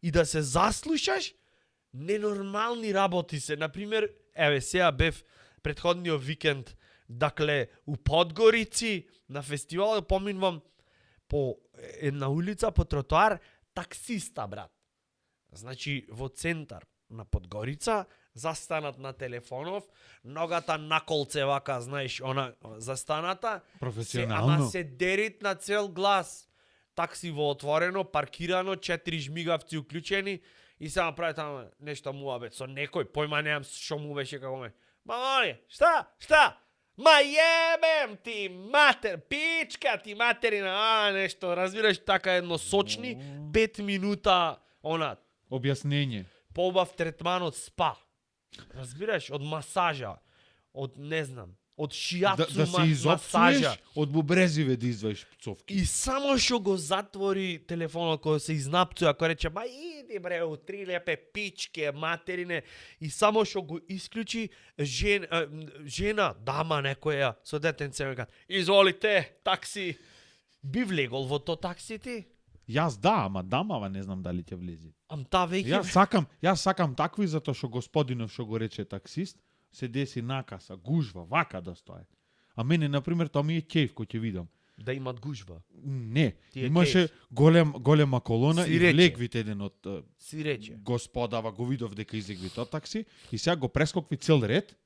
и да се заслушаш, ненормални работи се. Например, еве сега бев претходниот викенд, дакле, у Подгорици, на фестивал, поминувам по една улица, по тротоар, таксиста, брат. Значи, во центар на Подгорица, застанат на телефонов, ногата на колце вака, знаеш, она застаната, Професионално. ама се дерит на цел глас. Такси во отворено, паркирано, 4 жмигавци уклучени и само прави тamo нешто муабет со некој, појма немам што му беше како ме. Мамали, шта? Ма јебем ти матер, пичка ти материна, нешто, разбираш, така едно сочни, 5 минута, она, Објаснење. поубав третман од спа. Разбираш, од масажа, од не знам, од шијацу Да се масажа. изопцуеш, од бубрезиве да изваиш пцовки. И само што го затвори телефонот кој се изнапцуја, кој рече, ба иди бре, у 3 лепе пичке, материне, и само што го исклучи, жена, дама некоја, со детенце, ме кажа, изволите, такси, би влегол во то такси ти? Јас да, ама дамава не знам дали ќе влезе. Ам та веќе... Јас сакам такви затоа што господинов што го рече таксист, се деси накаса, гужва, вака да стои. А мене на пример тоа ми е кејф кој ќе видам. Да имат гужва. Не, Ти е имаше голема колона Си и рече. влегвит еден од Си рече. господава, го видов дека излегви тоа такси и сега го прескокви цел ред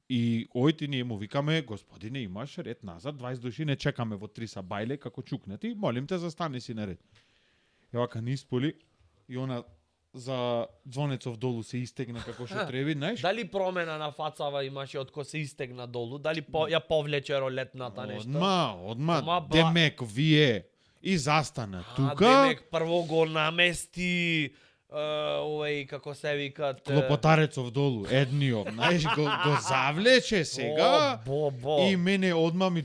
и ојти ние му викаме, господине, имаш ред назад, 20 души, не чекаме во 3 са бајле како чукнати, молим те застани си на ред. И вака ни исполи и она за звонецов долу се истегна како што треби, знаеш? Дали промена на фацава имаше од кој се истегна долу? Дали ја повлече ролетната нешто? Одма, Ама, демек, вие и застана тука, Демек, прво го намести овој, како се викат... клопотарецов долу, едниот, знаеш, го завлече сега. Бо. И мене одма ми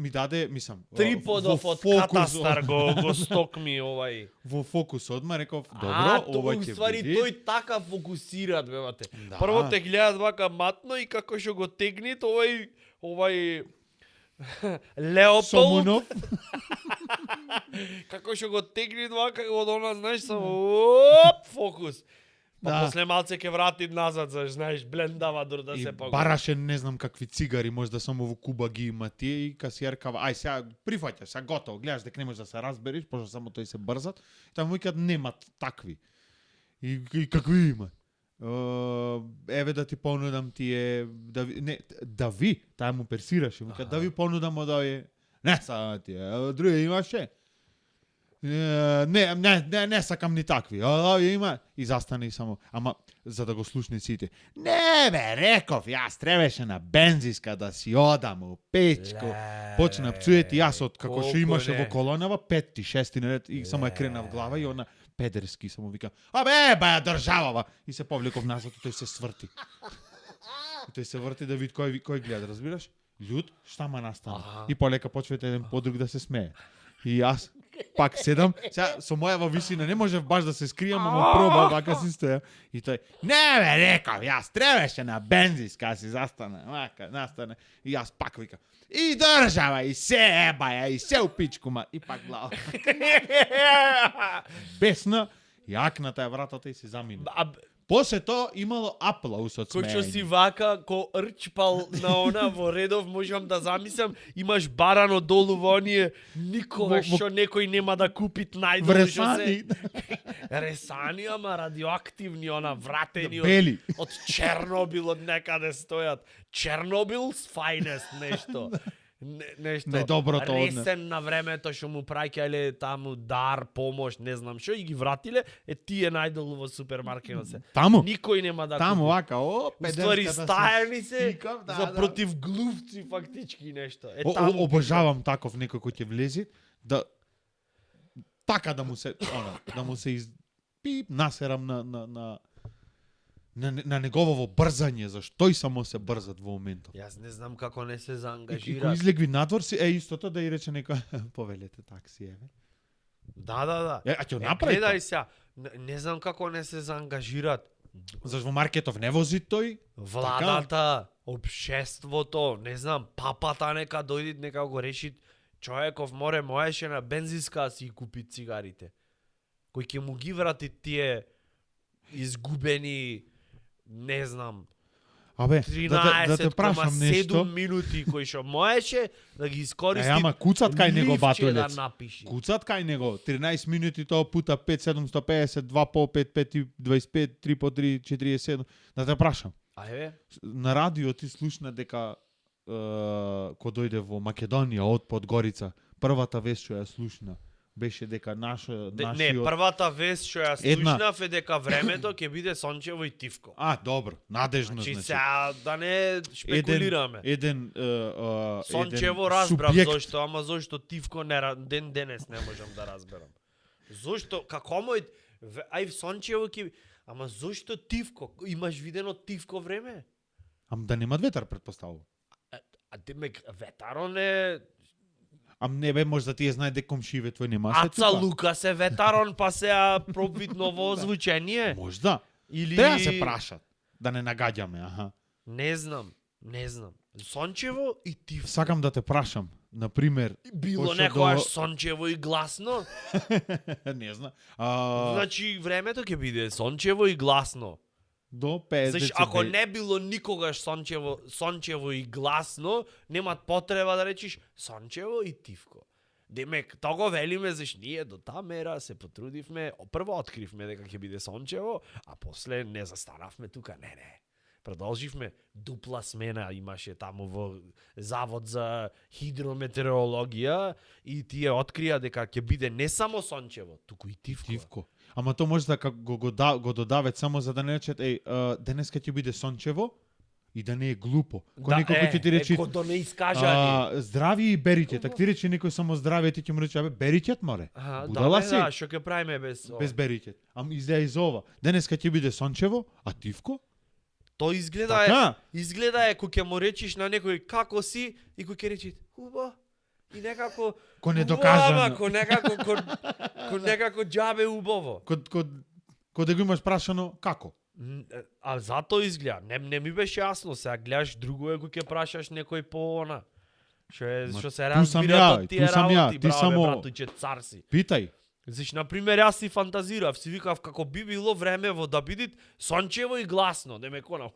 даде, мислам, Триподов во од фокус, катастар го стокми овај. во фокус одма реков, добро, ова ќе ствари биде. тој така фокусираат, бевате. Да. Прво те гледат вака матно и како што го тегнит овај Леополд, Сомунов, како што го тегнит вака и од она, знаеш, фокус. Па Да. после малце ќе врати назад, знаеш, блендава дур да и се погоди. бараше не знам какви цигари, можда само во Куба ги има тие и касиеркава, ај сега прифаќаш, сега готово, гледаш дека не можеш да се разбереш, пошто само тој се брзат, таму викаат немат такви. И какви има? Еве да ти понудам тие, да ви, таа му персираше, викаат да ви понудам од овие, не са тие, други имаше. Не сакам ни такви. Овие има и застане и само, ама за да го слушне сите. Не бе, реков, јас требаше на бензиска да си одам у печко. Почна пцуети јас од како што колку имаше не. во колонава, 5-6 ред и само ја крена в глава и она педерски, само викам, абе, баја државава. И се повлеков назад, и тој се сврти. И тој се врти да види кој гледа, разбираш? Луд, шта ма настана? И полека почвате еден по друг да се смее. И јас пак седам, сега со мојава висина не можев баш да се скријам, ама проба вака си стоја. И тој, не бе, рекав, јас требаше на бензинска си застане, вака, настане. И јас пак викам, и држава, и се ебаја, и се у пичку, ма. И пак глава. Бесна, јакната е вратата и се замина. После тоа имало аплаус од Кој што смеење. си вака, ко рчпал на она во редов, можам да замислам, имаш барано долу во оние, никогаш што некој нема да купит најдолу што се... Ресани, ама радиоактивни, она вратени Бели. од Чернобил, од некаде стојат. Чернобил's finest нешто. Нешто. Најдоброто од не. Ресен на времето што му праќале таму дар, помош, не знам што, и ги вратиле, тие најдолу во супермаркетот се. Таму? Никој нема да Таму купи. вака, Ствари стајани се стикав, да, за да. против глувци фактички нешто. Таму Обожавам таков некој кој ќе влезе да така да му се насерам на негово брзање, зашто тој само се брзат во моментот. Јас не знам како не се И кој заангажира. излегви надвор си, истото да и рече некој повелете такси, еве. Да. А ќе направи Гледај тоа. сега, не знам како не се заангажираат. Зашто во маркетов не вози тој? Владата, општеството, не знам, папата нека дојде, нека го реши. Човеков можеше на бензинска да си купи цигарите. Кој ќе му ги врати тие изгубени, не знам, Абе, да те прашам 13,7 нешто. минути кои што можеше да ги искористи. Ама куцат кај него ливче батулец. да напиши. Куцат кај него, 13 минути тоа пута 5, 750, 2 по 5, 5 и 25, 3 по 3, 47. Да те прашам, Ајде. на радио ти слушна дека кога дојде во Македонија од Подгорица, првата вест што ја слушна беше дека Не, нашиот... првата вест што ја Една- слушнав е дека времето ќе биде сончево и тивко. добро, надежно Значи значи. сега да не шпекулираме. Еден Сончево разбрав субјект. зошто, ама зошто тивко ден денес не можам да разберам. Зошто како мој ај сончево ќе ама зошто тивко? Имаш видено тивко време? Ам да немат ветар предпоставувам. А демек ветарон е Ам не бе, може да ти знае дека комшиве твој нема се Аца тука. Лука се ветарон па се пробит ново озвучение? Можда. Или Треба се прашат. Да не нагаѓаме, аха. Не знам. Сончево и тивко. Сакам да те прашам, на пример, Било пошто некојаш до- сончево и гласно? не знам. Значи времето ќе биде сончево и гласно. До 50 Значи ако не било никогаш сончево и гласно, немат потреба да речиш сончево и тивко. Демек, тоа го велиме заш ние до таа мера се потрудивме, прво откривме дека ќе биде сончево, а после не застанавме тука, не. Продолживме, дупла смена имаше таму во Завод за хидрометеорологија и тие открија дека ќе биде не само сончево, туку и тивко. Тивко. Ама то може да го додават само за да не речат, денеска ќе биде сончево и да не е глупо. Кој некој кој ќе ти рече, Ко не искажани. здрави и берите. Так ти рече некој само здраве, ти ќе му рече, бериќет море. Будала си. Да, што ќе правиме без Без бериќет. Ам излеа из ова. Денеска ќе биде сончево, а тивко? Тоа изгледа Така? кој ќе му речиш на некој како си и кој ќе рече хубаво и некако Ко не убаво, докажано. ама, ко некако џабе убаво. Код да го имаш прашано како? А затоа изгледа. Не ми беше јасно, сега гледаш друго е кој ќе прашаш некој по она. Што се ту сам разбира ја, од тие ту сам ја, работи, ти браве, само- братуче, цар си. Питај. Заш, например, јас си фантазирав, си викав како би било времево да биде сончево и гласно, демек она.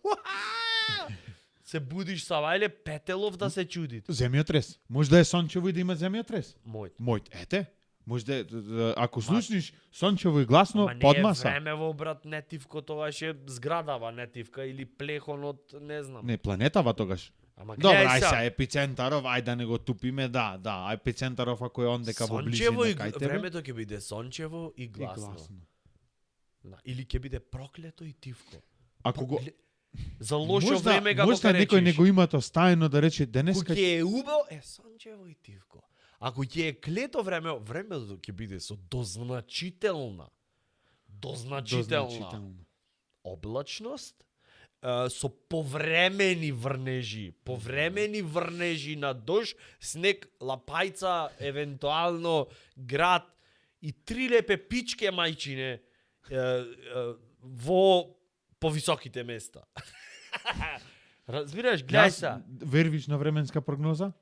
Се будиш са вајле Петелов да се чудит. Земјотрес. Може да е сончево и да има земјотрес. Мојот. Ете. Може да ако слушниш сончево и гласно, Ама не е подмаса. времево, брат, не тивко, тогаш е зградава не тивка или плехон од, не знам. Не, планетава тогаш. Ама Добро, гледај ај сега. са епицентаров, ај да не го тупиме, да, епицентаров ако е он дека во Сончево близина и кај тебе. времето ќе биде сончево и И гласно. Или ќе биде проклето и тивко. Ако го За лошо време како можда ќе некој речеш. не го има тоа стајно да рече Ако денеска ќе е убаво, сончево и тивко. Ако ќе е клето времето ќе биде со дозначителна Дозначителна. Облачност со повремени врнежи на дожд, снег, лапајца, евентуално град и 3 лепе пичке мајчине во повисоките места. Разбираш, гледај се. Вервиш на временска прогноза?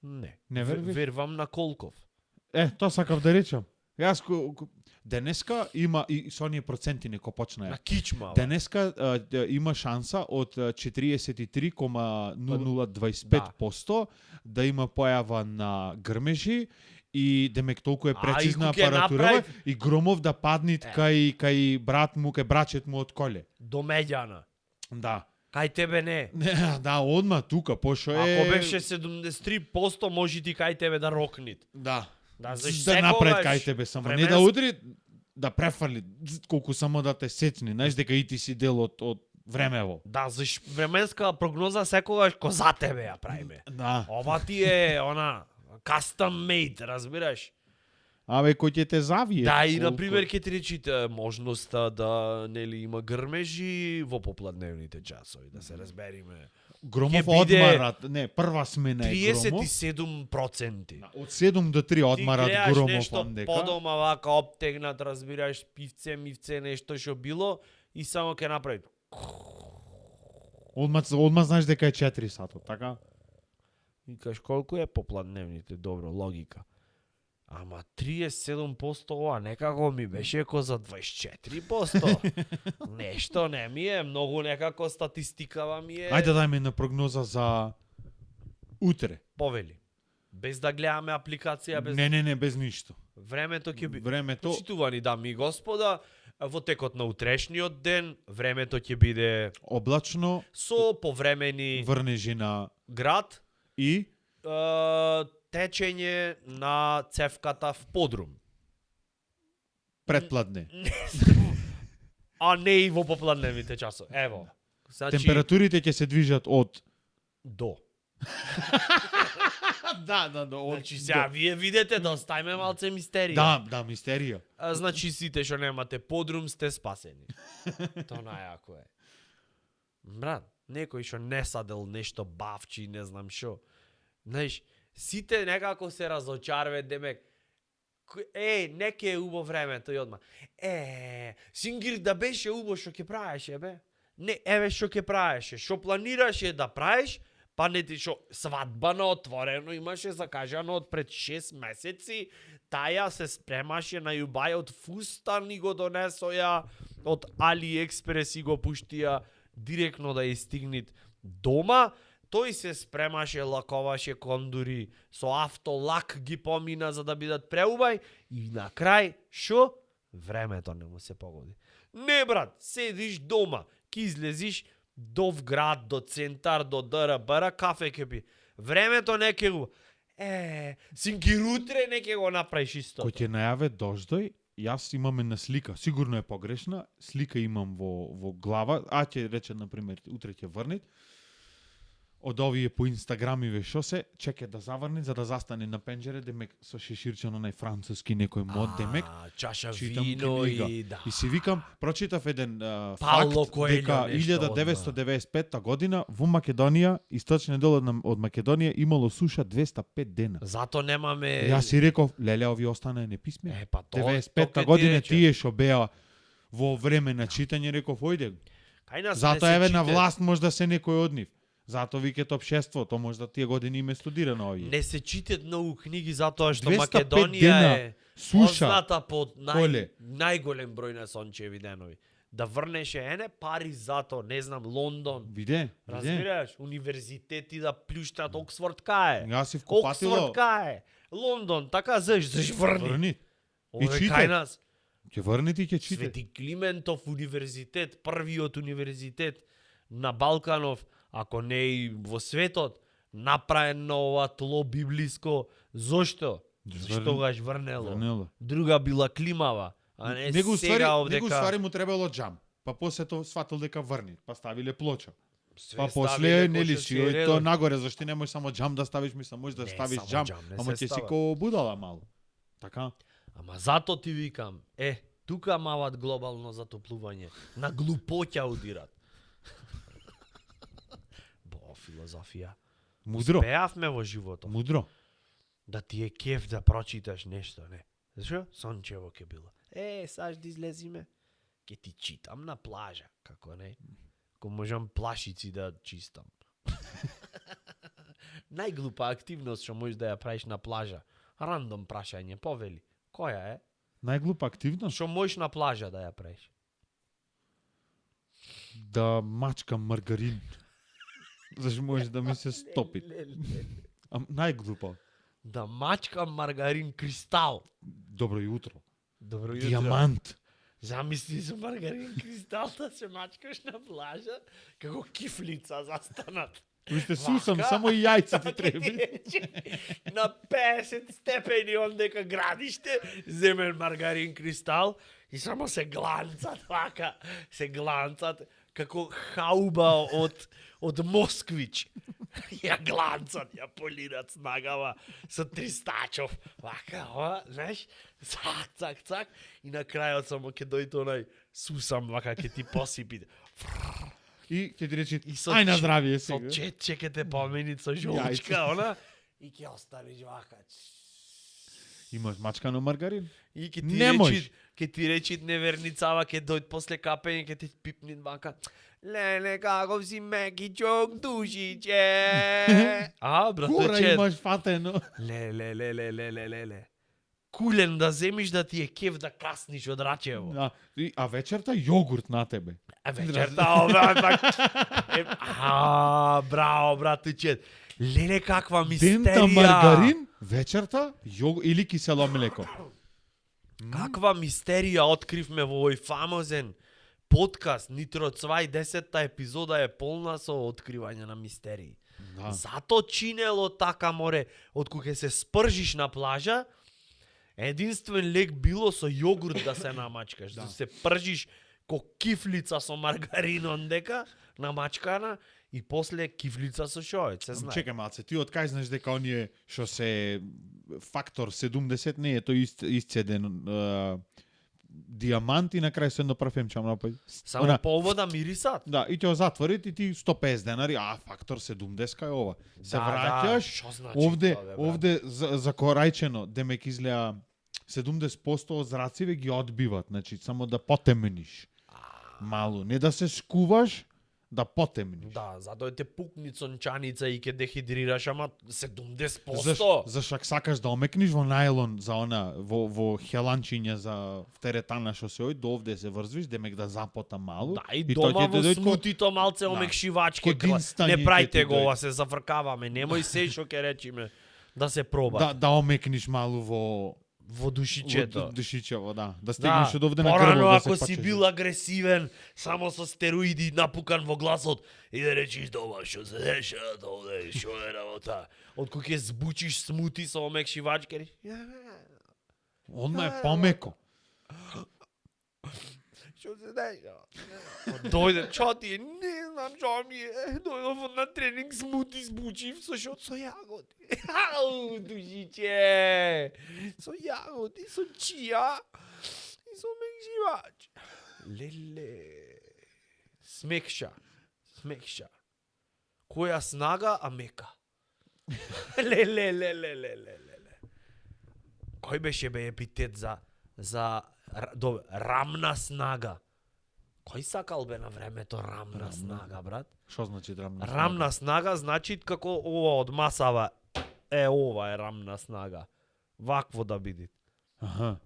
Не. Не вервиш? Вервам на Колков. Тоа сакав да речам. Јас денеска има и со оние проценти неко почнаја. На кичма. Денеска има шанса од 43,0025% да има појава на грмежи и демек толку е прецизна апаратура и громов да паднит кај брат му, кај брачет му од коле. До Меѓана. Да. Кај тебе не. Да, одма тука, пошо е... Ако беше 73%, може ти кај тебе да рокнит. Да. Да напред кај тебе само, не да удри, да префрли, колку само да те сецни, знаеш дека и ти си дел од времево. Да, временска прогноза секогаш ко за тебе ја правиме. Да. Ова ти е она custom made, разбираш? Абе, кој ќе те завие? Да, и на пример ќе ти речите можноста да нели има грмежи во попладневните часови, да се разбериме. Громов одмарат, не, прва смена е громов. 37%. Од 7 до 3 одмарат громов нешто ондека. подома вака обтегнат, разбираш, мивце, нешто што било и само ќе направи. Одма знаеш дека е 4 сатот, така? Викаш колку е попладневните, добро, логика. Ама 37% ова некако ми беше ко за 24%. Нешто не ми е, многу некако статистикава ми е. Ајде дај ми на прогноза за утре. Повели. Без да гледаме апликација, без... Не, без ништо. Времето ќе биде. Времето... Почитувани дами и господа, во текот на утрешниот ден, времето ќе биде... Облачно. Со повремени... Врнежи на... Град. И... Течење на цевката в подрум. Предпладне. А не и во попладневните часови. Ево. Значи... Температурите ќе се движат од... До. Да. Значи сега вие видите да оставиме малце мистерија. Да, мистерија. Значи сите што немате подрум сте спасени. Тоа најако е. Брат, некој што не садел нешто бавчи, не знам шо. Знаеш, сите некако се разочарве, демек, неке е убаво времето и одма. Сингир да беше убаво што ќе правеше, бе. Не, еве што ќе правеше, што планираше да правиш, па не ти шо свадба на отворено имаше закажано од пред 6 месеци, таја се спремаше на јубај од фустан и го донесоја од AliExpress и го пуштија директно да ја стигнит дома. Тој се спремаше, лаковаше кондури, со автолак ги помина за да бидат преубај и на крај, шо? Времето не му се погоди. Не, брат, седиш дома, ки излезиш до град, до центар, до ДРБР, кафе ќе пи. Времето не ке го... синкир утре не ке го направиш исто. Кој ќе најаве дождој, јас имам една слика, сигурно е погрешна, слика имам во глава, ќе рече, например, утре ќе врнит, од овие по инстаграмиве шо се, чеке да заврне за да застане на пенџере, демек со шеширчен онај француски некој мод, демек чаша читам вино книга. и да. И си викам, прочитав еден Пауло факт Коелјо дека нешто 1995 година во Македонија, источниот дел од Македонија имало суша 205 дена. Зато немаме... Јас си реков, леле, ови остана неписмени. Па тоа 95 година тие што беа во време на читање, реков, ојде. Зато еве на власт може да се некој од нив. Зато вике топ 6, то може да тие години име студира на овие. Не се читат многу книги затоа што 205 Македонија дена е суша. позната по Коле. најголем број на сончеви денови. Да врнеше Париз зато, не знам, Лондон. Виде. Разбираш, универзитети да плюштат, Оксфорд кај е. Јас си вкопатило. Оксфорд кај е. Лондон, така заш врни. Врни. И Ове чите. кај нас. Ќе врнете и ќе чите. Свети Климентов универзитет, првиот универзитет на Балканов, ако не и во светот, направен на ова тло библиско. Зошто? Штогаш врнело. Друга била климава, а не сега овдека... Него ствари му требало джам. Па после тоа сватил дека врни, па ставиле плоча. Све Па ставиле после нели кој што си е тоа редот. нагоре, зашто не можеш само джам да ставиш, мислам можеш да Не, ставиш само джам, джам не ама се ќе си става. ко будала мало. Така? Ама зато ти викам, Тука мават глобално затоплување. На глупоќа удират. Филозофија. Мудро. Успеавме во животот. Мудро. Да ти е кеф да прочиташ нешто, не? Зашо? Сончево ке било. Саш да излезиме. Ке ти читам на плажа, како не? Ко можам плашици да чистам. Најглупа активност што можеш да ја правиш на плажа. Рандом прашање, повели. Која е? Најглупа активност? Што можеш на плажа да ја правиш? Да мачкам маргарин. Зашто може да ми се стопи. Најглупо. Да мачкам маргарин кристал. Добро јутро. Добро јутро. Диамант. Замисли со маргарин кристал да се мачкаш на плажа, како кифлица застанат. Вижте, сусам, само и јајца ти треби. На 50 степени ондека градиште, земен маргарин кристал и само се гланцат вака, се гланцат како хауба од Москвич. Ја гланцат, ја полират снагава со тристачов. Вака, знаеш, цак, цак, цак. И на крајот само ќе дојде онај сусам, вака ќе ти посипи. И ќе ти речи, И со ај на ч- здравие Со сега. четче ќе те помени со жолчка, она. И ќе останеш вака. Имаш мачкано маргарин? И ќе Немој. ти речи неверницава, ќе дојде после капење, ќе ти пипни вака. Леле, како си мекичок душиче. Гора братаче. имаш фатено. Леле. Кулен да земиш да ти е кеф да касниш од Рачево. Да. А вечерта јогурт на тебе. А вечерта, браво, братуче. Леле, каква мистерија. Дента маргарин, вечерта или кисело млеко. Каква мистерија откривме во овој фамозен подкаст Нитро Цвај, 10-та епизода е полна со откривање на мистерии. Да. Зато чинело така море, откога ќе се спржиш на плажа, единствен лек било со јогурт да се намачкаш, да се пржиш ко кифлица со маргарин ондека, намачкана, и после кифлица со шојот, се знае. Чекај малце, ти од кај знаеш дека оние што се фактор 70 не е тој исцеден диамант и на крај се едно парфемче напаѓа. Само полво да мирисат. Да, и ќе го затворит и ти 150 денари, фактор 70 е ова. Се Да, враќаш, што значи овде, тоа, бе, брат? овде за корајчено, демек излеа 70% од зрациве ги одбиват, значи само да потемниш. Мало, не да се скуваш, да потемниш. Да, затоа те пукни сончаница и ќе дехидрираш, ама 70%. Зашто ако сакаш да омекниш во најлон за она, во хеланчиња за теретана што се ој, до овде се врзвиш, демек да запота мало. Да, и тоа дома ќе во дојде ко- смутито малце омекшивачки. Код инстанји Не ќе прајте ти го, дојде. ова се зафркаваме. Немој се што ќе речиме да се проба. Да омекниш мало во Во душичето. душичево, да. Да стигнеш од овде на порано грбот да се ако си пачеш. бил агресивен, само со стероиди напукан во гласот и да речиш дома што се деша овде, што е работа. Откога ќе збучиш смути со омекшивачки, речиш, Одма е помеко. што се деша? Дојде, чо ти е? Не знам чо ми е. Дојдов на тренинг смути збучив со шот со јагоди. Ау, душиче! Со јагоди, со чија и со мекшивач. Леле. Смекша. Која снага, а мека. Леле. Кој беше бе епитет за рамна снага? Кој сакал бе на времето рамна снага, брат? Што значи рамна? Рамна снага значи како ова од масава. Ова е рамна снага. Вакво да биде. Аха.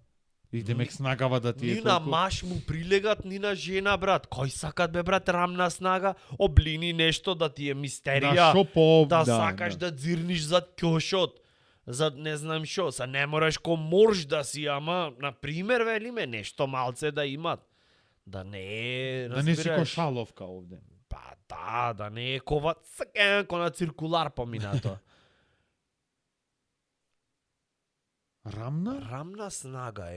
И демек снагава да ти е Ни на толку. маш му прилегат, ни на жена, брат. Кој сакат бе, брат, рамна снага? Облини нешто да ти е мистерија. Да, шо по... Да сакаш да дзирниш за кјошот. За не знам шо, са не мораш ко морш да си, ама, например, велиме, нешто малце да имат. Да не е, Да не си ко разбираш. шаловка овде. Па да не е кова цкенко на циркулар поминато. Рамна? Рамна снага,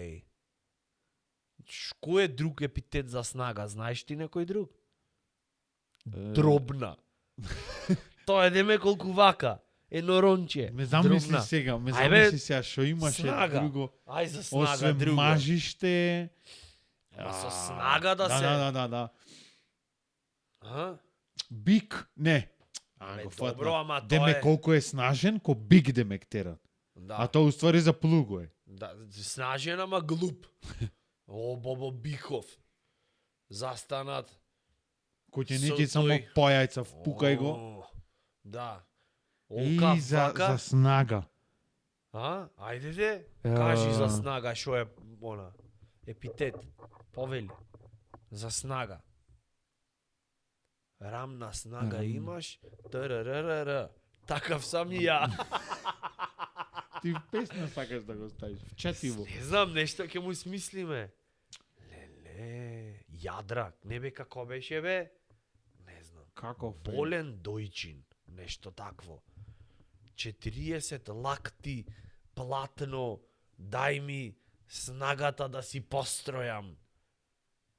Кој е друг епитет за снага? Знаеш ти некој друг? Дробна. Тоа е деме колку вака. Еноронче. Ме замисли дробна. сега, Ајбе, што имаше снага. друго. Ај за снага, Освен друго. мажиште Ама со снага да се... Да. А? Бик, не. Абе, Го добро, фатна. ама тоа Демек е... колку е снажен, ко биг демек тера. Да. А тоа уствари за плуго е. Да, снажен, ама глуп. О, Бобо Бихов. Застанат. Кој ќе Со неќе само тој- појајца, впукај го. О, да. Олка, И за вака. снага. А? Ајде де. Кажи за снага, шо е она. Епитет. Повели. За снага. Рамна снага имаш. ТРРР. Такав сам и ја. Ти в песна сакаш да го ставиш. Вчетиво. Не знам, нешто ќе му смислиме. Леле, јадрак, не бе како беше бе? Не знам. Како? Болен дојчин, нешто такво. 40 лакти платно, дај ми снагата да си постројам.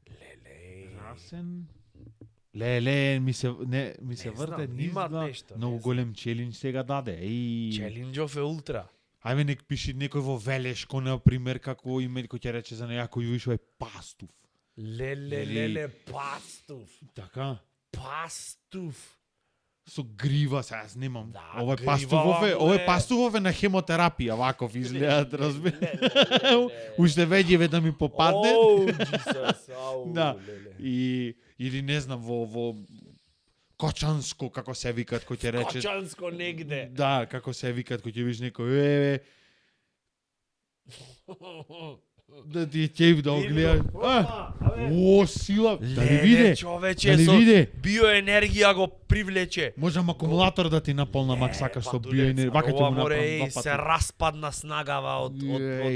Леле. Расен. Леле, ми се Не врте знам, низ имат да. нешто, Многу не знам. голем челендж сега даде. Еј. Челенџов е ултра. Ајме нек пиши некој во Велешко, на пример, како име кој ќе рече за некој Јуишо е Пастов. Леле, пастув. Така? Пастув. Со грива, се аз немам. Да, Овој гривава Пастовов е, му овој е. Пастовов е на хемотерапија, ваков изгледат, разбира. Леле. Уште веќе да ми попадне. Оу, Jesus, ау, Да. леле. И или не знам во Кочанско како се викат кој ќе рече. Кочанско негде. Да, како се викат кој ќе видиш некој да ти е ќејв да огледа. О, сила, да ли виде? човече, Дали со виде? биоенергија го привлече. Можам акумулатор да ти наполнам ако сакаш со биоенергија. Вака ќе Ова му море направам и два се пати. распадна снагава од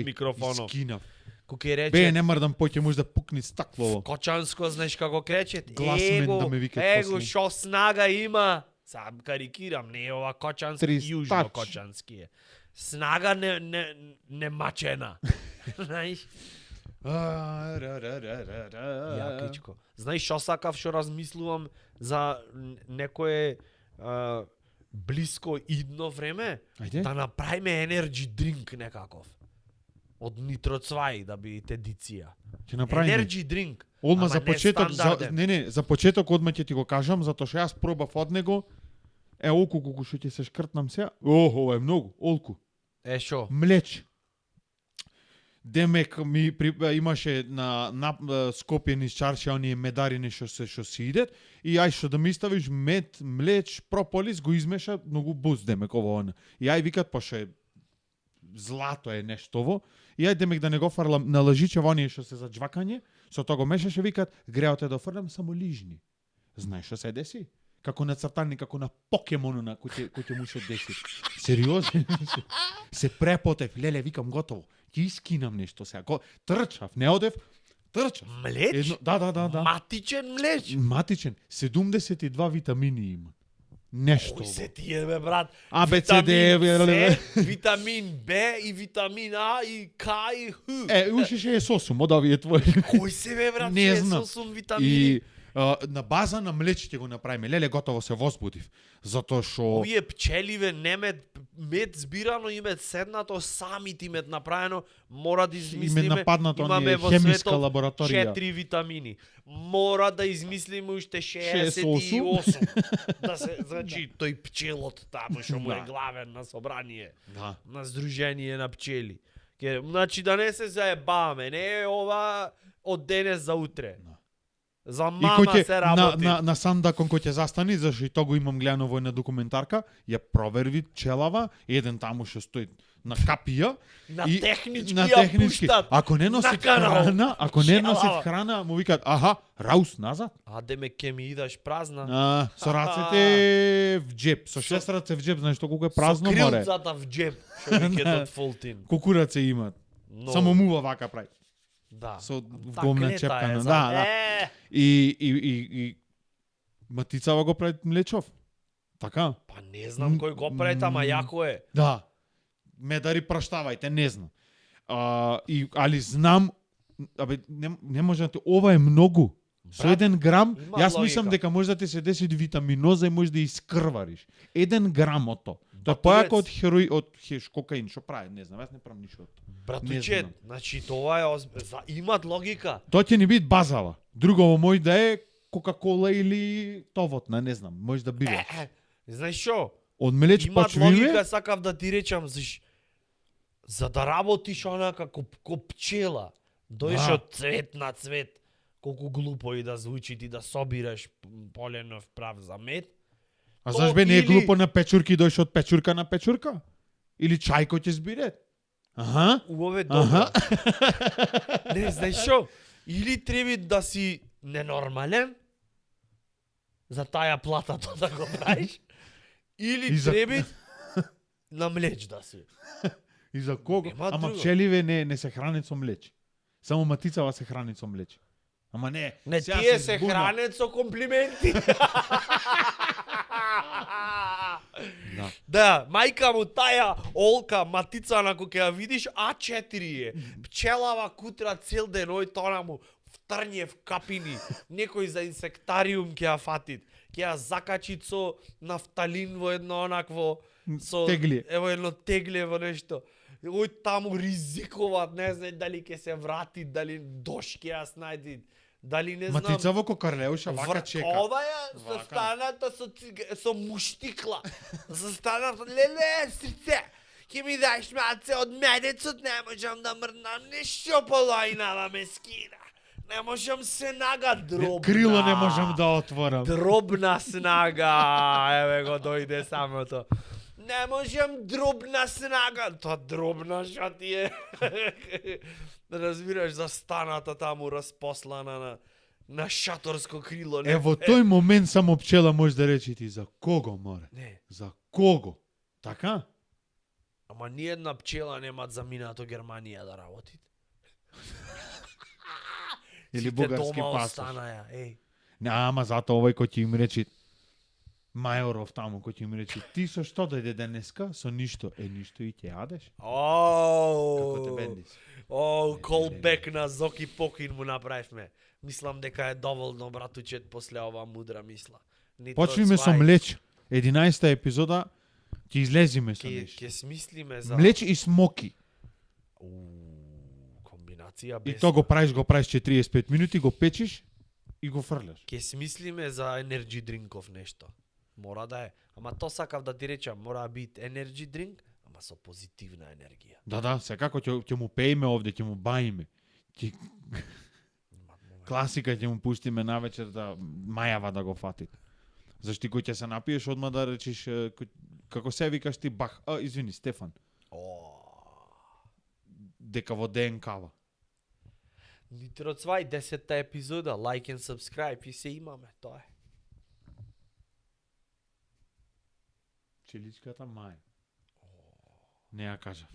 микрофонот. Скинав. Кој рече, Бе, не мрдам поќе може да пукни стаклово. Кочанско, знаеш како крече? Гласмен да ме викат Его, после. шо снага има? Сам карикирам, не е ова Кочански, Тристач. јужно Кочански е. Снага не мачена. Знаеш? Јакичко. Знаеш шо сакав, шо размислувам за некое блиско идно време? Ајде. Да направиме енерджи дринк некаков. Од нитроцвај да би тедиција. Ќе направиме. Енерджи дринк. Одма ама за не почеток, стандарден. за почеток одма ќе ти го кажам, затоа што јас пробав од него. Олку колку што ќе се шкртнам сега. Ова е многу. Олку. Е шо? Млеч. Демек имаше на Скопје низ чаршија оние медарини што се идет и ај што да ми ставиш мед, млеч, прополис го измеша многу буз демек ово она. И ај викат пошто е злато е нештово. И ај демек да не го фрлам на лажиче во оние што се за џвакање, со тоа го мешаше викат греот е да фрлам само лижни. Знаеш што се деси? Како на цртани, како на покемону на кој ќе му се деси. Сериозно? се препотев, леле, викам готово. Ќе искинам нешто сега. Трчав, не одев, трчав. Млеч? Да. Матичен млеч? Матичен, 72 витамини има. Нешто. Кој се тие бе брат? А, Б, С, Д, Витамин С, витамин Б и витамин А и К и Х. Ушише е сосум, од овие твои. Кој се бе брат? Не Се знам. сосум витамини. И на база на млеч ќе го направиме. Леле, готово се возбудив. Затоа што Овие пчеливе немет мед збирано и мед седнато, сами ти мед направено, мора да измислиме. нападнато Имаме оние во хемиска светот лабораторија. 4 витамини. Мора да измислиме уште 68. 68. Да се, значи, тој пчелот таму што му е Да. главен на собрание, Да. на сдружение на пчели. Значи да не се заебаваме, не е ова од денес за утре. За И мама кој ќе се работи. на сандакон кој ќе застани, зашто и тоа го имам гледано во една документарка, ја проверви пчелава, еден таму што стои на капија На и технички на ја технички. пуштат Ако не на носит канал. храна, ако не Пчелава. носит храна, му викаат, аха, раус назад. Аде ме ке ми идаш празна. Со рацете в џеб, со 6 раце в џеб, знаеш колку е празно Со море. крилцата в џеб, што викетот Фолтин. Кукураце имаат. Но, Само мува вака прави. да. со Та гомна клета чепкана, е, да. Е, И матицава го прави млечов. Така? па не знам кој го прави, ама јако е. Да. Медари праштавајте, не знам. Али знам, не може да ова е многу. Со 1 грам, има јас мислам логика. дека може да ти се деси витаминоза и може да искрвариш. 1 грам од тоа. Тоа е Батулец. појако од херои, од кокаин, што прави, не знам, јас не правам ништо од тоа. Братуче, знам. значи тоа е имат логика. Тоа ќе ни биде базава. Друго може да е Кока-кола или товотна, не знам, може да биде. Знаеш што? Од млеч Имат почвиме, логика, сакав да ти речам, за да работиш онака ко пчела, дојдеш Да. од цвет на цвет, колку глупо и да звучи ти да собираш поленов прав за мед. а то знаеш бе, не е или- глупо на печурки дојш од печурка на печурка? Или чајко ќе збире? Аха. Убаве добро. Не, знаеш што? Или треба да си ненормален, за тая плата тоа да го правиш, или И за- треба на млеч да си. И за кого? Нема Ама друго. пчеливе не се хранат со млеч. Само матицава се храни со млеч. Ама не, Не, сега тие се збуна. хранат со комплименти. Да. Да, мајка му тая олка, матица на кој ја видиш, А4 е. Пчелава кутра цел ден, ој тона му втрње в капини. Некој за инсектариум ќе ја фатит. Ќе ја закачи со нафталин во едно онакво со Теглие. Ево едно тегле во нешто. Ој таму ризикуваат, не знае дали ќе се врати, дали дошки ќе ја снајди, дали не знам. Матица во кокарлеуша вака чека. Ова ја Вака. застаната со муштикла. Застаната, леле, срце. Ќе ми даеш малце од медецот, не можам да мрднам ништо полојнава мескина. Не можам снага дробна. Крило не можам да отворам. Дробна снага, еве го дојде самото. Не можам дробна снага. Тоа дробна шо ти е? Разбираш, за станата таму распослана на шаторско крило. Не, Е, во тој момент само пчела може да рече ти за кого, море? Не, За кого? Така? ама ни една пчела немат заминато Германија да работи. Или Сите бугарски дома пасош. останаја, еј. Не, ама зато овој кој ќе им речи Мајоров таму кој ќе им речи ти со што дојде денеска? Со ништо. Е, ништо и ќе јадеш? Како те бендис? Колбек на Зоки Покин му направивме. Мислам дека е доволно, братучет, после ова мудра мисла. Почнеме со млеч. 11-та епизода ќе излезиме со нешто. Ке смислиме за... Млеч и смоки. Комбинација И без... тоа го правиш 45 минути, го печиш и го фрлаш. Ке смислиме за energy drinkов нешто. Мора да е. Ама то сакав да ти речам, мора да биде energy drink, ама со позитивна енергија. Да, секако ќе му пееме овде, ќе му баиме. Ќе класика ќе му пуштиме навечер да мајава да го фати. Зашто кој ќе се напиеш одма да речиш како се викаш ти Бах, извини, Стефан, дека во ДНК-ва. Нитро Цвај, 10-та епизода, like and subscribe и се имаме, тоа е. Чиличката Маја. Не ја кажав.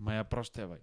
Маја проштевај.